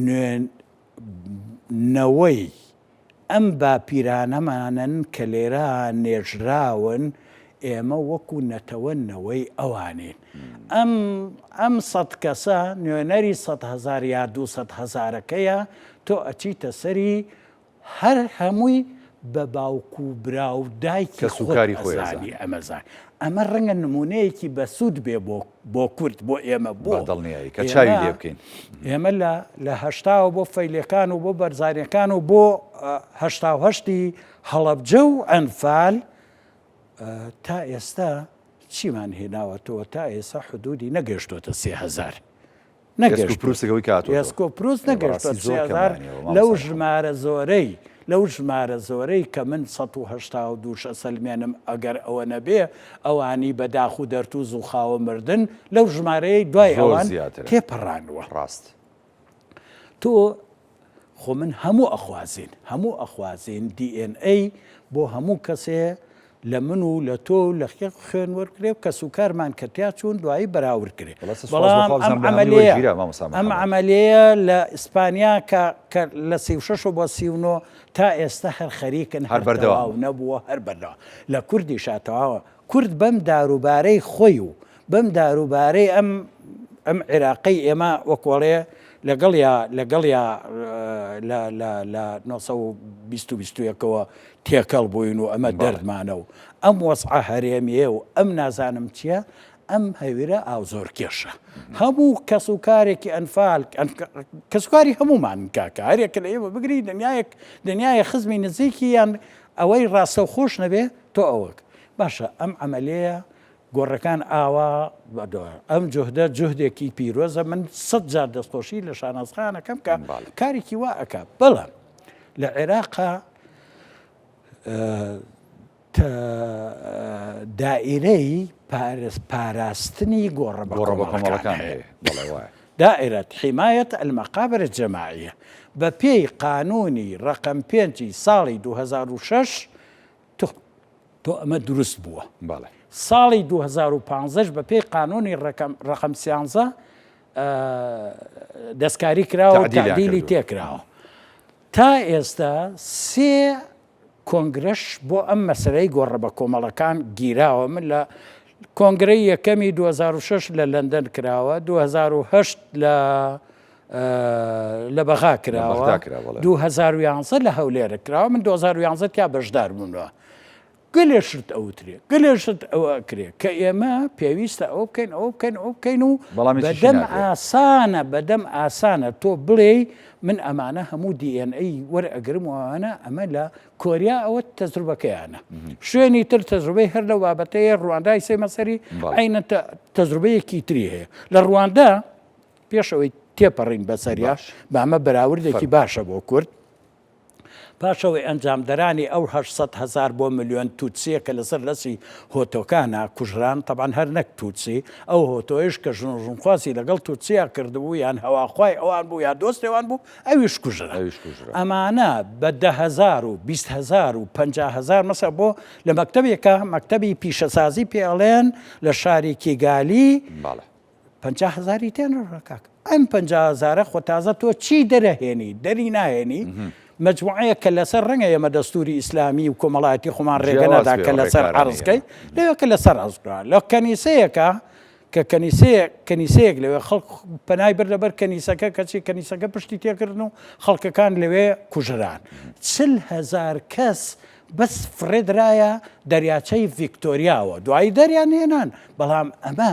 نوێ نەوەی ئەم باپیرانەمانن کە لێرە نێژراون، ئێمە وەکو نەتەوە نەوەی ئەوانین. ئەم ئەم سەد کەسە نوێنەری 100 هەزار یا 200 هەزارەکەیە، تۆ ئەچیتە سەری هەر هەمووی بە باوک و برا و دایکی خۆت ئەزانی ئەمەزان ئەمە ڕەنگە نمونەیەکی بەسوود بێ بۆ بۆ کورد بۆ ئێمە بۆ دڵنیایی کە چاوی لێ بکەین ئێمە لە لە هەشتاوە بۆ فەیلەکان و بۆ بەرزانەکان و بۆ هەشتا و هەشتی هەڵەبجە و ئەنفال تا ئێستا چیمان هێناوەتەوە تا ئێستا حدودی نەگەشتۆتە 3000 نەگەشت ئێسکۆ پروس نەگەشتە 3000 لەو ژمارە زۆرەی لەو ژمارە زۆرەی کە من 1970 ئەسەلمێنم ئەگەر ئەوە نەبێ ئەوانی بە داخ و دەرتوز و خاوە مردن لەو ژمارەیە دوای ئەوان تێپەڕانوە ڕاست تۆ خۆ من هەموو ئەخوازین هەموو ئەخوازین DNA بۆ هەموو کەسێ لە من و لە تۆ و لە خێ خوێن وەرگرێ و کەسوکارمان کە تیا چوون دوایی بەراورد کرێ بەڵام ئەم عەمەلیەیە ئەم عەمەلیەیە لە ئیسپانیا کە کە لە 36 بۆ 39 تا ئێستا هەر خەریکن هەر بەردەواو نەبووە هەر بەردەوام لە کوردیشا تەواوە کورد بەم داروبارەی خۆی و بەم داروبارەی ئەم ئەم عێراقەی ئێمە وەکۆڵێ لەگەڵیا لەگەڵیا لە لە لە 920 و 21ەوە تێکەڵ بووین و ئەمە دەردمانە و ئەم وەزعە هەرێمیە و ئەم نازانم چییە ئەم هەویرە ئاو زۆر کێشە هەموو کەس و کارێکی ئەنفال کەسوکاری هەمومان کاکە هەرێکە لە ئێمە بگری دنیایەک دنیای خزمی نزیکی یان ئەوەی ڕاستە خۆش نەبێ تۆ ئەوەک باشە ئەم عملەیە گۆڕەکان ئاوا ئەم جوهدە جوهدێکی پیرۆزە من سەد جار دەستخۆشی لە شاناز خان ئەکەم کە کارێکی وا ئەکا بەڵام لە عێراقا دائیرەی پاراستنی گۆڕە بەکۆمەڵەکان هەیە دائرة حمایة المقابر الجماعیە بە پێی قانونی ڕقم پێنجی ساڵی 2006 تۆ ئەمە دروست بووە. بەڵێ. ساڵی 2015 بە پێی قانونی ڕەکەم ڕەقەم سیانزە دەستکاری کراوە و تەعدیلی تێکراوە. تا ئێستا سێ کۆنگرەش بۆ ئەم مەسەلەی گۆڕە بە کۆمەڵەکان گیراوە من لە کۆنگرەی یەکەمی 2006 لە لەندەن کراوە 2008 لە لە بەغا کراوە 2011 لە هەولێرە کراوە من 2011 تیا بەشدار بوومەوە گەلێ شت ئەوترێ گەلێ شت ئەوە ئەکرێ کە ئێمە پێویستە ئەوە بکەین ئەوە بکەین ئەوە بکەین و بەڵام هیچیشی بەدەم ناکرێ. ئاسانە بەدەم ئاسانە تۆ بڵێی من ئەمانە هەموو DNA وەرئەگرم و ئەوانە ئەمە لە کۆریا ئەوە تەجروبەکەیانە شوێنی تر تەجروبەی هەر لەو بابەتەیە ڕواندای سێمە سەری بەڵێ. عەینەن تەجروبەیەکی تری هەیە لە ڕواندا پێش ئەوەی تێپەڕین بەسەریا باش. بە ئەمە بەراوردێکی فەرموو. باشە بۆ کورد پاش ئەوەی ئەنجامدەرانی ئەو 800 هەزار بۆ ملیۆن توتسیە کە لەسەر لەسی هۆتۆکانا کوژران، تەبعەن هەر نەک توتسی، ئەو هۆتۆیش کە ژن و ژنخوازی لەگەڵ توتسیا کردبوو یان هەواخوای ئەوان بوو یا دۆستی ئەوان بوو ئەویش کوژرا. ئەویش کوژرا. ئەمانە بە 10,000 و 20,000 و 50,000 مەسە بۆ لە مەکتەبێکا مەکتەبی پیشەسازی پێ ئەڵێن لە شاری کیگالی، بەڵێ. 50 هەزاری تێنەڕە کاک ئەم 50 هەزارە خۆ تازە تۆ چی دەرەهێنی دەری ناهێنی مجموعەیە کە لەسەر ڕەنگە ئێمە دەستوری ئیسلامی و کۆمەڵایەتی خۆمان ڕێگە نادا کە لەسەر عەرزکەی لەوێ کە لەسەر عەرزکرا لە کەنیسەیەکە کە کەنیسەیەک کەنیسەیەک لەوێ خەڵک پەنای بردە بەر کەنیسەکە کەچی کەنیسەکە پشتی تێکردن و خەڵکەکان لەوێ کوژران 40 هەزار کەس بەس فڕێدرایە دەریاچەی ڤیکتۆریاوە دوایی دەریان هێنان بەڵام ئەمە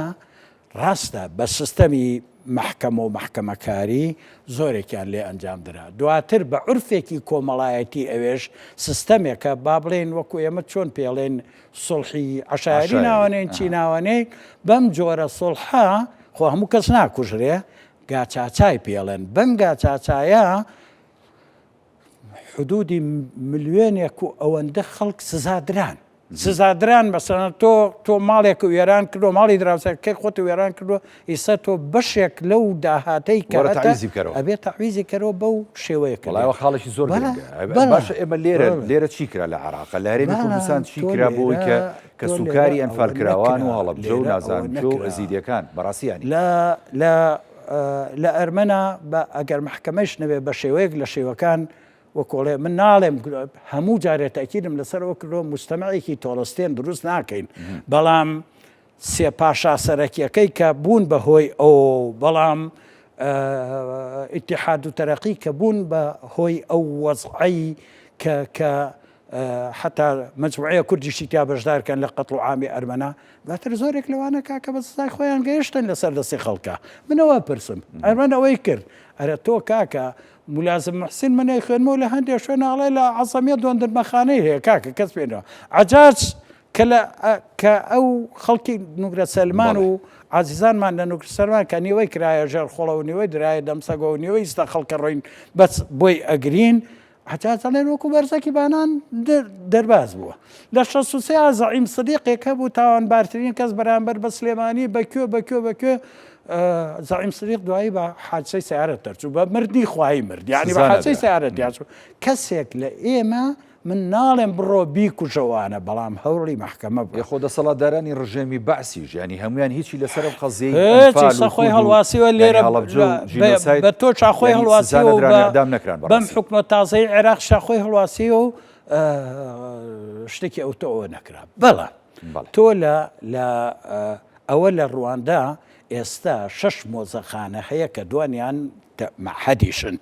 ڕاستە بە سیستەمی مەحکەمە و مەحکەمەکاری زۆرێکیان لێ ئەنجام درا دواتر بە عورفێکی کۆمەڵایەتی ئەوێش سیستەمێکە با بڵێین وەکو ئێمە چۆن پێڵێن سوڵحی عەشایەری ناوەنێین چی ناوەنێین بەم جۆرە سوڵحە خۆ هەموو کەس ناکوژرێ گاچاچای پێڵێن بەم گاچاچایە حدودی ملیۆنێک و ئەوەندە خەڵک سزادران سزادران مەسەلەن تۆ تۆ ماڵێک وێران کردو ماڵی دراوسێکەی خۆت وێران کردو ئیستا تۆ بەشێک لەو داهاتەی کە وەرە تەعویزی بکەرەوە ئەبێ تەعویزی کەرەوە بەو شێوەیە کە وەڵای ئەوە خاڵێکی زۆر بەڵێ گرنگە بەڵێ باشە ئێمە لێرە بەڵێ لێرە چی کرا لە عێراق لە هەرێمی بەڵام کوردستان چی تۆ کرا بۆ ئەوەی لێرە کە تۆ لێرە کەسوکاری ئەوە ئەنفالکراوان و نەکرا هەڵەبجە و لێرە ئەوە نازانم کێ و نەکرا ئەزیدیەکان بەڕاستی یانی لە لە لە ئەرمەنا بە ئەگەر مەحکەمەش نەبێ بە شێوەیەک لە شێوەکان وەکۆڵێ من ناڵێم هەموو جارێ تەئکیدم لەسەر ئەوە کردووە موجتەمەعێکی تۆڵەستێن دروست ناکەین بەڵام سێ پاشا سەرەکیەکەی کە بوون بە هۆی ئەو بەڵام ئیتیحاد و تەرەقی کە بوون بە هۆی ئەو وەزعەی کە کە. حتا مەجموعەیە کوردیشی تیا بەشدار کەن لە قەتڵ و عامی ئەرمەنا دواتر زۆرێک لەوانە کاکە بە سزای خۆیان گەیشتن لەسەر دەستی خەڵکە منەوە پرسم ئەرمەن ئەوەی کرد ئەرە تۆ کاکە ملازم محسین من ئەیخوێنمەوە لە هەندێک شوێن ئاڵێ لە عەزەمیە دۆندرمەخانەی هەیە کاکە کەس پێنەوە عەجاج کە لە کە ئەو خەڵکی نوگرە سەلمان و عزیزانمان لە نوگرە سەلمان کە نیوەی کرایە ژێر خۆڵە و نیوەی درایە دەمسەگەوە و نیوەی ئیستا خەڵکە ڕۆین بەس بۆی ئەگرین هەتا دەڵێن وەکو بەرزەکی بانان دەرباز بووە. لە 63 زەعیم سدیقێک هەبوو تاوانبارترین کەس بەرامبەر بە سلێمانی بە کوێ بە کوێ بە کوێ زەعیم سدیق دوایی بە حادسەی سیارەت دەرچوو بە مردنی خوایی مرد یعنی بە حادسەی سیارەت دەرچوو کەسێک لە ئێمە من ناڵێم بڕۆ بیکوژەوانە بەڵام هەوڵی مەحکەمە بە. خۆ دەسەڵاتدارانی ڕژێمی بەعسیش یانی هەموویان هیچی لەسەر ئەم قەزیەی ئەنفال و خۆی هەڵواسیوە لێرە هەڵەبجە و جینۆساید بە تۆ چا خۆی یانی سزا هەڵواسیوە و نەدران و بە ئیعدام نەکران بەم بەڕاستی. حوکمە تازەی عێراق شا خۆی هەڵواسیوە و شتێکی ئەوتۆ ئەوە نەکرا بەڵام بەڵێ. تۆ لە لە ئەوە لە ڕواندا ئێستا شەش مۆزەخانە هەیە کە دوانیان مەعهەدیشن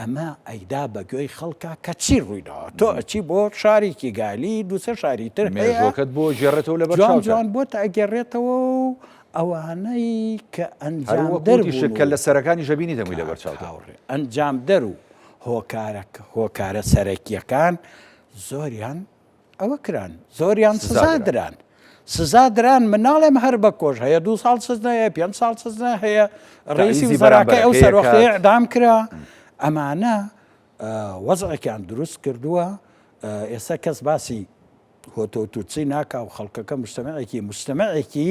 ئەمە ئەیدا بە گوێی خەڵکا کە چی ڕوویداوە تۆ ئەچی بۆ شاری کیگالی دووسێ شاری تر هەیە مێژوەکەت بۆ گێڕێتەوە لەبەر جوان چاوتە. جوان بۆت ئەگێڕێتەوە و ئەوانەی کە هەر وەک ئەنجامدەر وتیشت بوون کە و لە سەرەکانیش ئەبینیت هەمووی لەبەر کاک چاوتە. هاوڕێ ئەنجامدەر و هۆکارە هۆکارە سەرەکییەکان زۆریان ئەوە کران زۆریان سزا دران سزا دران من ناڵێم هەر بە کۆش هەیە دو ساڵ سزا هەیە پێ ساڵ سزا هەیە ڕیسی وزراکەی ئەو سەرۆخی ئەدام کرا ئەمانە وەزعێکیان دروست کردووە ئێستا کەس باسی هۆتۆتوچی ناکا و خەڵکەکە مجتمعێکی مجتمعێکی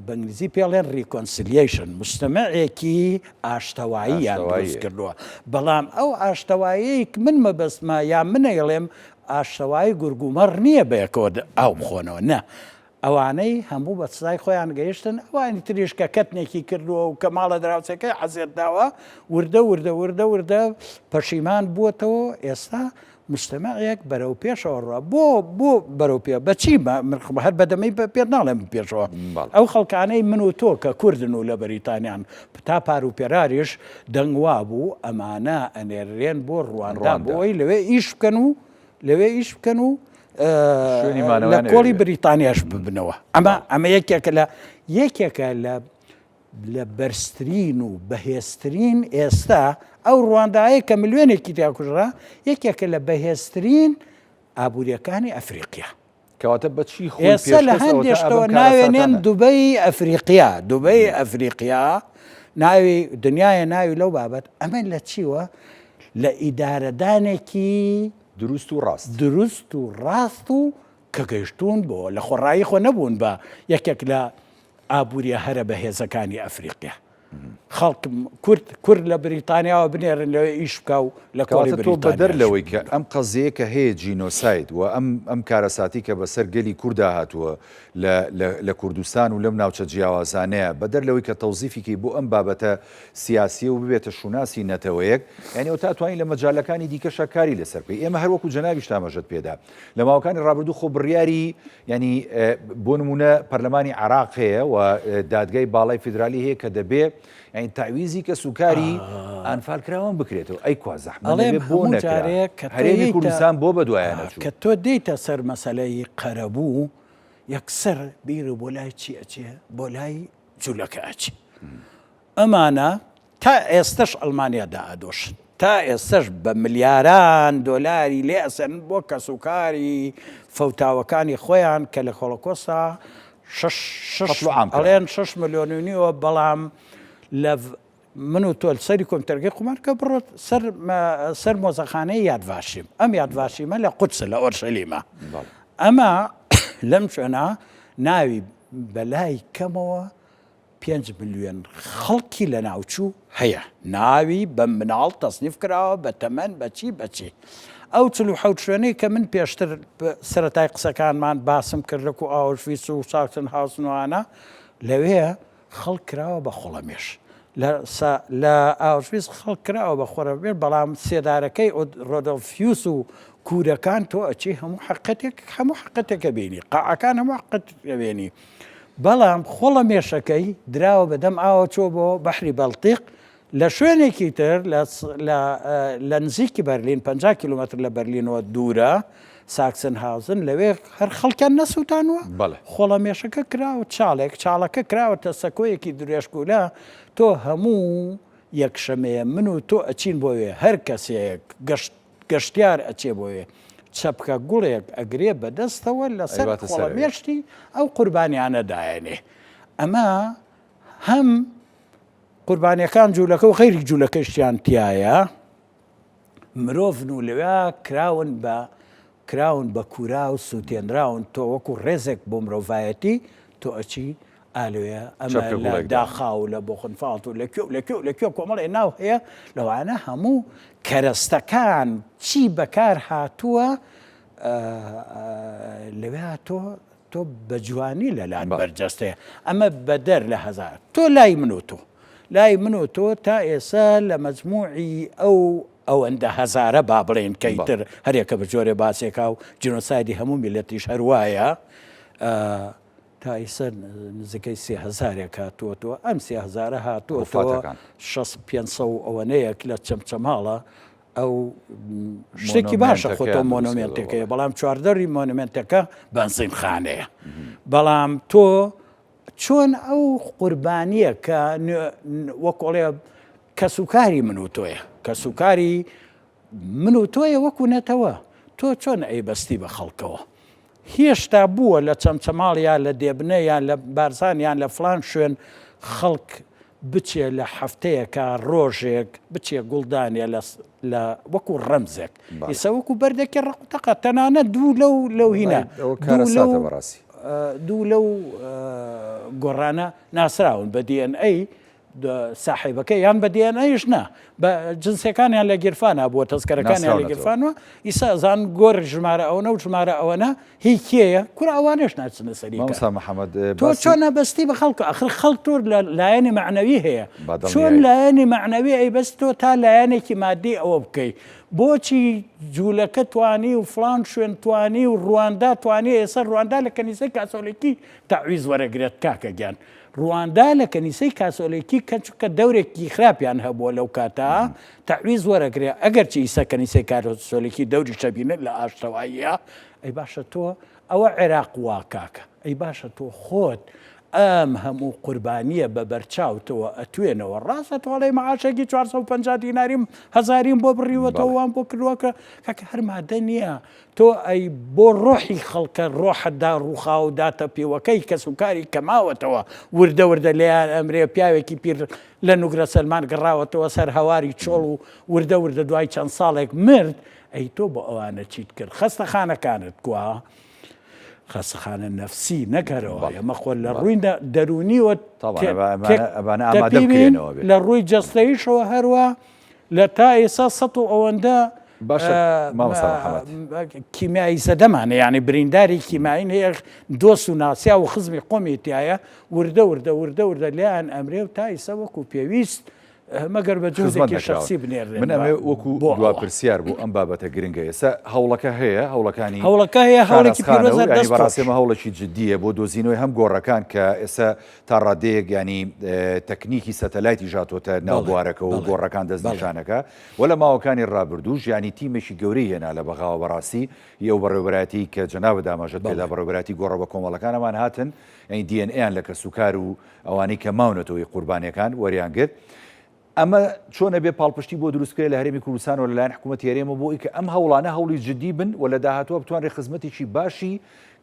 بە ئینگلیزی پێڵێن reconciliation مجتمعێکی ئاشتەواییان دروست کردووە بەڵام ئەو ئاشتەوایەی من مەبەستمە یا منەیڵێم ئاشتەوایی گورگ و مەڕ نییە بەیەکەوە ئاو بخۆنەوە نا ئەوانەی هەموو بە سزای خۆیان گەیشتن ئەوانی تریش کە کەتنێکی کردووە و کە ماڵە دراوسێکەی عەزێت داوە وردە وردە وردە وردە پەشیمان بووەتەوە ئێستا مجتەمەعێک بەرەو پێشەوە ڕوا بۆ بۆ بەرەو پێ بەچی هەر بەدەمەی پێت ناڵێم پێشەوە ئەو خەڵکانەی من و تۆ کە کوردن و لە بەریتانیان تا پار و پێراریش دەنگ وابوو ئەمانە ئەنێررێن بۆ ڕواندا بۆی لەوێ ئیش بکەن و لەوێ ئیش بکەن و لە کۆڵی بریتانیاش ببنەوە ئەمە ئەمە یەکێکە لە یەکێکە لە لە بەرزترین و بەهێزترین ئێستا ئەو ڕواندایە کە ملیۆنێکی تیا کوژرا یەکێکە لە بەهێزترین ئابووریەکانی ئەفریقیا. کەواتە بە چی خۆی ئێستا لە پێشخست هەندێ ئەوەتا شتەوە ئەم ناوێنێن کارەساتانە. دوبەی ئەفریقیا دوبەی ئەفریقیا ناوی دنیایە ناوی لەو بابەت ئەمە لە چیوە لە ئیدارەدانێکی دروست و ڕاست. دروست و ڕاست و کە گەیشتوون بۆ لە خۆڕایی خۆ نەبوون بە یەکێک لە ئابووریە هەرە بەهێزەکانی ئەفریقیا. خەڵک کورد کورد لە بریتانیاوە بنێرن لەوێ ئیش بکا و لە کۆڵی کەواتە تۆ بەدەر بریتانیاش لەوەی کە ببنەوە. ئەم قەزیەیە کە هەیە جینۆساید و ئەم ئەم کارەساتی کە بەسەر گەلی کوردا هاتووە لە لە لە کوردستان و لەم ناوچە جیاوازانەیە بەدەر لەوەی کە تەوزیفی کەی بۆ ئەم بابەتە سیاسیە و ببێتە شوناسی نەتەوەیەک یانی ئەوتا ئەتوانی لە مەجالەکانی دیکەشا کاری لەسەر بکەی ئێمە هەر وەکو جەنابیشت ئاماژەت پێدا لە ماوەکانی ڕابردوو خۆ بڕیاری ینی بۆ نمونە پەرلەمانی عراق هەیە و دادگای باڵای فیدرالی هەیە کە دەبێ یعنی تاویزی کە سوکاری ئەنفال کراوان بکرێتەوە ئەی کوا زەحمەت بۆ هەرێمی کوردستان بۆ بە دوایانە کە تۆ دێیتە سەر مەسەلەی قەرەبوو یەکسەر بیر بۆ لای چی ئەچێ بۆ لای جولەکە ئەچێ ئەمانە تا ئێستەش ئەڵمانیا دائەدۆشن، تا ئێستەش بە ملیاران دۆلاری لێ ئەسەنن بۆ کەسوکاری فەوتاوەکانی خۆیان کە لە هۆڵۆکۆستا شەش شەش قەتڵ و عام کراون. ئەڵێن شەش ملیۆن و نیوە بەڵام لە من و تۆ سەری کۆمپیوتەرەکەی خۆمان کە بڕۆ سەر سەر مۆزەخانەی یاد ڤاشیم ئەم یاد ڤاشیمە لە قودسە لە ئۆرشەلیمە بەڵێ. ئەمە لەم شوێنە ناوی بەلای کەمەوە پێنج ملیۆن خەڵکی لەناوچوو هەیە ناوی بە مناڵ تەسنیف کراوە بە تەمەن بە چی بە چی ئەو 47 شوێنەی کە من پێشتر سەرەتای قسەکانمان باسم کرد لەکو ئاوشڤیتس و ساکسن هاوسن وانە لەوێ خەڵک کراوە بە خۆڵەمێش لە ئاوشڤیتس خەڵک کراوە بە خۆرەمێش بەڵام سێدارەکەی ڕۆدۆلف هیوس و کوورەکان تۆ ئەچی هەموو حقەتێک هەموو حقەتێکە بینی قاعەکان هەموو حقەتێک بینی بەڵام خۆڵە مێشەکەی دراوە بە دەم ئاوە چووە بۆ بەحری بەڵتیق، لە شوێنێکی تر لە لە نزیکی بەرلین 50 کیلۆمەتر لە بەرلینەوە دوورە. ساکسنهاوزن لەوێ هەر خەڵکیان نەسووتانوە؟ بەڵێ. خۆڵەمێشەکە کراوە چاڵێک، چاڵەکە کراوەتە سەکۆیەکی درێژکولە، تۆ هەموو یەکشەمەیە من و تۆ ئەچین بۆ وێ، هەر کەسێک گەشت گەشتیار ئەچێ بۆ وێ، چەپکە گوڵێک ئەگرێ بە دەستەوە لەسەر ئەیباتە سەر ئەوێ. خۆڵەمێشتی ئەو قوربانیانە دایەنێ. ئەمە هەم قوربانیەکان جوولەکە و غەیری جوولەکەشیان تیایە، مرۆڤن و لەوێ کراون بە کراون بە کورا و سوتێنراون تۆ وەکو ڕێزێک بۆ مرۆڤایەتی تۆ ئەچی ئالوێ ئەمە لە داخاو لە بۆخنفاڵت و لە کوێ و لە کوێ و لە کوێ کۆمەڵێ ناو هەیە لەوانە هەموو کەرەستەکان چی بەکار هاتووە لەوێ تۆ تۆ بە جوانی لە لات بەرجەستەیە ئەمە بەدەر لە هەزار تۆ لای من و تۆ لای من و تۆ تا ئێسا لە مەجموعی ئەو ئەوەندە هەزارە با بڵێن کە ئیتر هەرێکە بە جۆرێ باسێکا و جینۆسایدی هەموو میلەتیش هەر وایە تا ئیسە نزیکەی سێ هەزارێک هاتووەتەوە ئەم سێ هەزارە هاتووەتەوە شەست پێنج سەد و ئەوەنەیەک لە چەمچەماڵە ئەو شتێکی باشە خۆ تۆ مۆنۆمێنتێکەیە بەڵام چواردەری مۆنۆمێنتەکە بەنزینخانەیە بەڵام تۆ چۆن ئەو قوربانیە کە وەکۆڵێ کەسوکاری من و تۆیە کەسوکاری من و تۆیە وەکو نەتەوە تۆ چۆن ئەیبەستی بە خەڵکەوە هێشتا بووە لە چەمچەماڵ یا لە دێبنە یان لە بارزان یان لە فڵان شوێن خەڵک بچێ لە هەفتەیەکا ڕۆژێک بچێ گوڵ دانێ لە لە وەکو ڕەمزێک ئیسە وەکو بەردێکی ڕەق و تەقە تەنانەت دوو لەو لەو هینە ئەوە کارەساتە بەڕاستی. دوو لەو گۆڕانە ناسراون بە دی ئێن ئەی ساحێبەکەی یان بە دیێنەیش نا بە جنسەکانیان لە گیرفانە بووە تەزکەرەکانیان لە گیرفانوە ئیسا ئەزان گۆر ژمارە ئەوەنە و ژمارە ئەوەنە هی کێیە کورە ئەوانەش ناچنە سەری مامۆستا محەممەد تۆ چۆن ئەبەستی بە خەڵک ئەخر خەڵک تۆ لە لایەنی مەعنەوی هەیە چۆن لایەنی مەعنەوی ئەی بەس تۆ تا لایەنێکی مادی ئەوە بکەی بۆچی جوولەکە توانی و فلان شوێن توانی و ڕواندا توانی ئێستا ڕواندا لە کەنیسەی کاسۆلیکی تەعویز وەرەگرێت کاکە گیان ڕواندا لە کەنیسەی کاسۆلیکی کە چونکە دەورێکی خراپیان هەبووە لەو کاتە تەعویز وەرەگرێ ئەگەرچی ئیسە کەنیسەی کاسۆلیکی دەوری شەبینن لە ئاشتەواییە ئەی باشە تۆ ئەوە عێراق وا کاکە ئەی باشە تۆ خۆت ئەم هەموو قوربانیە بە بەرچاوتەوە ئەتوێنەوە ڕاستە تۆ ئەڵێی معاشێکی 450 دیناریم هەزاریم بۆ بڕیوەتەوە وام بۆ کردووە کە کاکە هەر مادە نییە تۆ ئەی بۆ ڕۆحی خەڵکە ڕۆحت داڕووخا و داتەپیوەکەی کەسوکاری کە ماوەتەوە وردە وردە لێیان ئەمرێ پیاوێکی پیر لە نوگرە سەلمان گەڕاوەتەوە سەر هەواری چۆڵ و وردە وردە دوای چەند ساڵێک مرد ئەی تۆ بۆ ئەوانە چیت کرد خەستەخانەکانت کوا خەستەخانە نەفسی نەک هەرەوە ئێمە خۆ لە ڕووی دەروونیوە لە ڕووی جەستەیشەوە هەروە لە تا ئێسا سە و ئەوەندە باشە مامۆستا محەمەد. کیمیایی زەدەمانە یانی برینداری کیمایین هەیە دۆست و ناسیاو و خزمی قۆمی تایە وردە وردە وردە وردە لێیان ئەمرێ و تا ئیسە وەکو پێویست مەگەر بە خزمەت جۆرێکی نەکراون. شەخسی بنێررێن من بە ئەمەوێ وەکو بۆ دوا ئەوە. پرسیار بۆ ئەم بابەتە گرنگە ئێستا هەوڵەکە هەیە هەوڵەکانی هەوڵەکە هەیە هەوڵێکی شانازخانە و پیرۆزە یانی دەست بەڕاستی خۆش. ئەمە هەوڵێکی جدییە بۆ دۆزینەوەی هەم گۆڕەکان کە ئێستا تا ڕادەیەک یانی تەکنیکی سەتەلایتیش هاتۆتە ناو بەڵێ بوارەکەوە و بەڵێ گۆڕەکان بەڵێ. دەستنیشانەکا و لە ماوەکانی ڕابردووش یانی تیمێکی گەورەی هێنا لە بەغاوە بەڕاستی ی ئەو بەڕێوەبەرایەتیی کە جەنابت ئاماژەت پێدا بەڵێ. بەڕێوەبەرایەتی گۆڕە بەکۆمەڵەکان ئەمان هاتن یانی دی ئێن ئەیان لە کەسوکار و ئەوانەی کە ماونەتەوە ی قوربانیەکان وەریان گرت ئەمە چۆن ئەبێ پاڵپشتی بۆ دروست بکرێت لە هەرێمی کوردستان و لەلایەن حکوومەتی هەرێمەوە بۆ ئەوەی کە ئەم هەوڵانە هەوڵی جدی بن و لە داهاتووە بتوانرێت خزمەتێکی باشی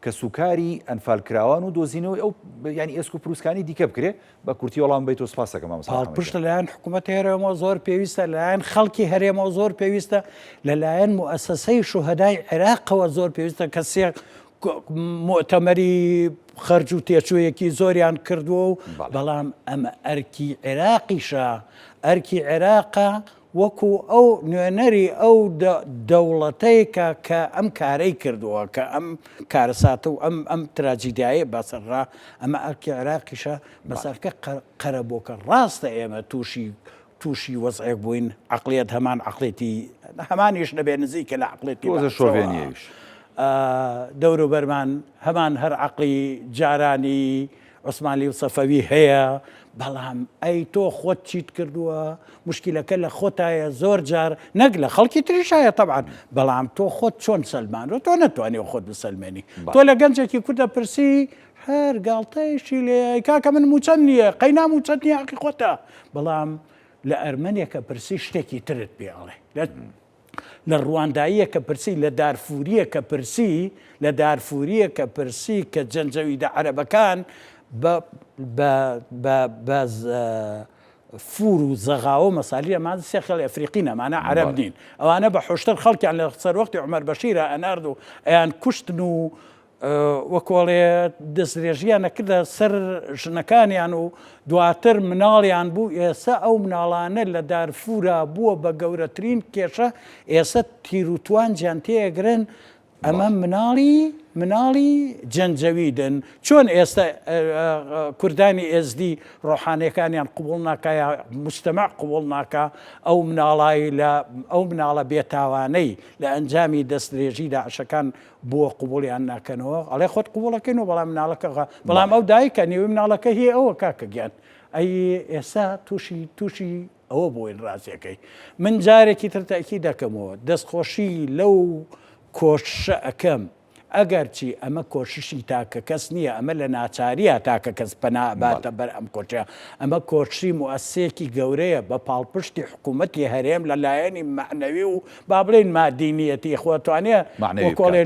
کەسوکاری ئەنفالکراوان و دۆزینەوەی ئەو یانی ئێسک و پروسکانی دیکە بکرێ بە کورتی وەڵام بەیتەوە سپاس دەکەم مامۆستا محەمەد پاڵپشت گیان. لەلایەن حکوومەتی هەرێمەوە زۆر پێویستە، لەلایەن خەڵکی هەرێمەوە زۆر پێویستە، لەلایەن موئەسەسەی شوهەدای عێراقەوە زۆر پێویستە کە سێ موئتەمەری خەرج و تێچوویەکی زۆریان کردووە و بەڵام ئەمە ئەرکی عێراقیشە، ئەرکی عێراقە وەکو ئەو نوێنەری ئەو دەوڵەتەی کە کە ئەم کارەی کردووە، کە ئەم کارەساتە و ئەم ئەم تراجیدیایەی بەسەرڕا، ئەمە ئەرکی عێراقیشە، مەسەلەکە قەرەبووکە، ڕاستە ئێمە تووشی تووشی وەزعێک بووین عەقڵیەت هەمان عەقڵێتی هەمانیش نەبێ نزیکە لە عەقڵێتی تۆزە بەعسەوە شۆڤێنیەیش. دەوروبەرمان هەمان هەر عەقڵی جارانی. عوسمانلی و سەفەوی هەیە، بەڵام ئەی تۆ خۆت چیت کردووە؟ موشکیلەکە لە خۆتایە زۆر جار نەک لە خەڵکی تریشایە تەبعەن، بەڵام تۆ خۆت چۆن سەلماندوە؟ تۆ نەتوانیوە خۆت بسەلمێنی. تۆ لە گەنجێکی کورد دەپرسی هەر گاڵتەیشی لێ ئەی کاکە من مووچەم نییە، قەینا مووچەت نییە حەقی خۆتە، بەڵام لە ئەرمەنێکە پرسی شتێکی ترت پێ ئەڵێ. لە ڕوانداییە کە پرسی، لە دارفورییە کە پرسی، لە دارفورییە کە پرسی کە جەنجەویدە عەرەبەکان بە بە بە بە فور و زەغاوە و مەسالی ئەمانە سێ خێڵی ئەفریقین ئەمانە عەرەب نین ئەوانە بە حوشتر خەڵکیان لە سەروەختی عومەر بەشیرا ئەنارد و ئەیان کوشتن و وەکۆڵێ دەستدرێژیان ئەکردە سەر ژنەکانیان و دواتر مناڵیان بوو، ئێسە ئەو مناڵانە لە دارفورا بووە بە گەورەترین کێشە، ئێسە تیروتوانجیان تێئەگرن، ئەمە مناڵی مناڵی جەنجەویدن، چۆن ئێستا کوردانی ئێزدی ڕۆحانیەکانیان قبوڵ ناکا یا موجتەمەع قبوڵ ناکا ئەو مناڵای لە ئەو مناڵە بێتاوانەی لە ئەنجامی دەستدرێژی داعشەکان بۆ قبوڵیان ناکەنەوە ئەڵێ خۆت قبوڵەکەین و بەڵام مناڵەکە غا بەڵام ئەو دایکە نیوەی مناڵەکە هی ئەوە کاکە گیان ئەی ئێستا تووشی تووشی ئەوە بووین ڕاستیەکەی من جارێکی تر تاکی دەکەمەوە دەستخۆشی لەو کۆششە ئەکەم ئەگەرچی ئەمە کۆششی تاکە کەس نییە ئەمە لە ناچاریە تاکە کەس پەنا باتە بەر ئەم کۆچە ئەمە کۆششی موئەسسەیەکی گەورەیە بە پاڵپشتی حکوومەتی هەرێم لە لایەنی مەعنەوی و با بڵێین مادی نیەتی خۆ توانێ وەکۆڵێ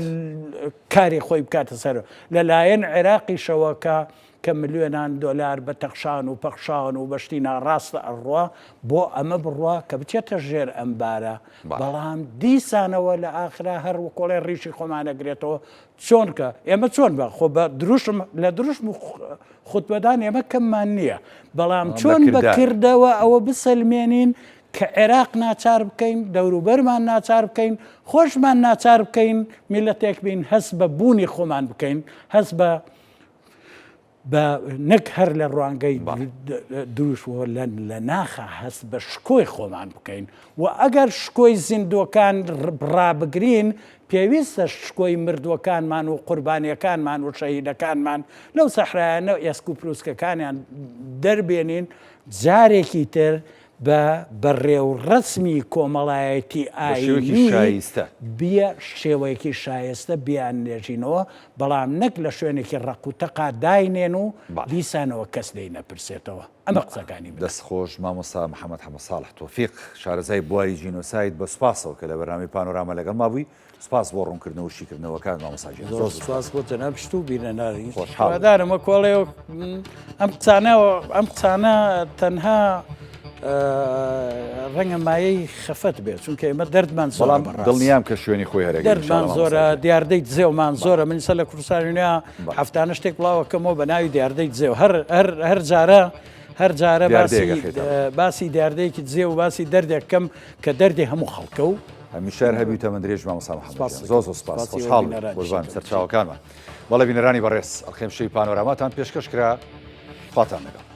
کاری خۆی بکاتە سەر لە لایەن عێراقیشەوە کە کە ملیۆنان دۆلار بە تەخشان و پەخشان و بەشتی ناڕاستە ئەڕوا بۆ ئەمە بڕوا کە بچێتە ژێر ئەم بارە بەڵام دیسانەوە لە ئاخرا هەر وەکۆڵێ ڕیشی خۆمانەگرێتەوە چۆن کە ئێمە چۆن بە خۆ بە دروشم لە دروشم و خوتبەدان ئێمە کەممان نییە بەڵام چۆن بە کردەوە ئەوە بسەلمێنین کە عێراق ناچار بکەین، دەوروبەرمان ناچار بکەین، خۆشمان ناچار بکەین میللەتێک بین هەست بە بوونی خۆمان بکەین، هەست بە بە نەک هەر لە ڕوانگەی دروشمەوە لە ناخا هەست بە شکۆی خۆمان بکەین و ئەگەر شکۆی زیندووەکان ڕابگرین پێویستە شکۆی مردووەکانمان و قوربانیەکانمان و شەهیدەکانمان لەو سەحرایانە ئێسک و پروسکەکانیان دەربێنین جارێکی تر بە بە ڕێوڕەسمی کۆمەڵایەتی بە شێوەیەکی ئایینی شایستە. بیە شێوەیەکی شایستە بیاننێژینەوە، بەڵام نەک لە شوێنێکی ڕەق و تەقا داینێن و بەڵێ. دیسانەوە کەس لێی نەپرسێتەوە. ئەمە قسەکانی منە. دەست خۆش مامۆستا محەمەد حەمە ساڵح تۆفیق شارەزای بواری جینۆساید بە سوپاسەوە کە لە بەرنامەی پانۆراما لەگەڵما بووی سپاس بۆ ڕوونکردنەوە و شیکردنەوەکانت مامۆستا گیان زۆر سپاس بۆ جەنابشت و بینەرانی خۆشحاڵ بووم. هیوادارم وەک وەڵێ ئەم قسانە ئەم قسانە تەنها ڕەنگە مایەی خەفەت بێت چونکە ئێمە دەردمان زۆرە بەڵام بەڕاست. دڵنیام کە شوێنی خۆی هەرەگرێ دەردمان ئینشاڵڵا زۆرە مامۆستا گیان. دیاردەی دزێومان زۆرە من ئیستا لە کوردستانی نوێ بەڵێ. هەفتانە شتێک بڵاوەکەمەوە بە ناوی دیاردەی دزێو هەر هەر هەر جارە هەر جارە باسی دیاردەیەک ئەخەیتە ڕوو. باسی دیاردەیەکی دزێو و باسی دەردێک کەم کە دەردی هەموو خەڵکە و هەمیشە هەر هەبی و تەمەن درێژ مامۆستا محەممەد سپاس گیان زۆر زۆر سپاس سپاسی خۆشحاڵ بووین بینەرانیش قوربان دەکەم. سەرچاوەکانمان بەڵێ بینەرانی بەڕێز ئەڵقەی ئەمشەوی پانۆراماتان پێشکەش کرا خواتان لەگەڵ.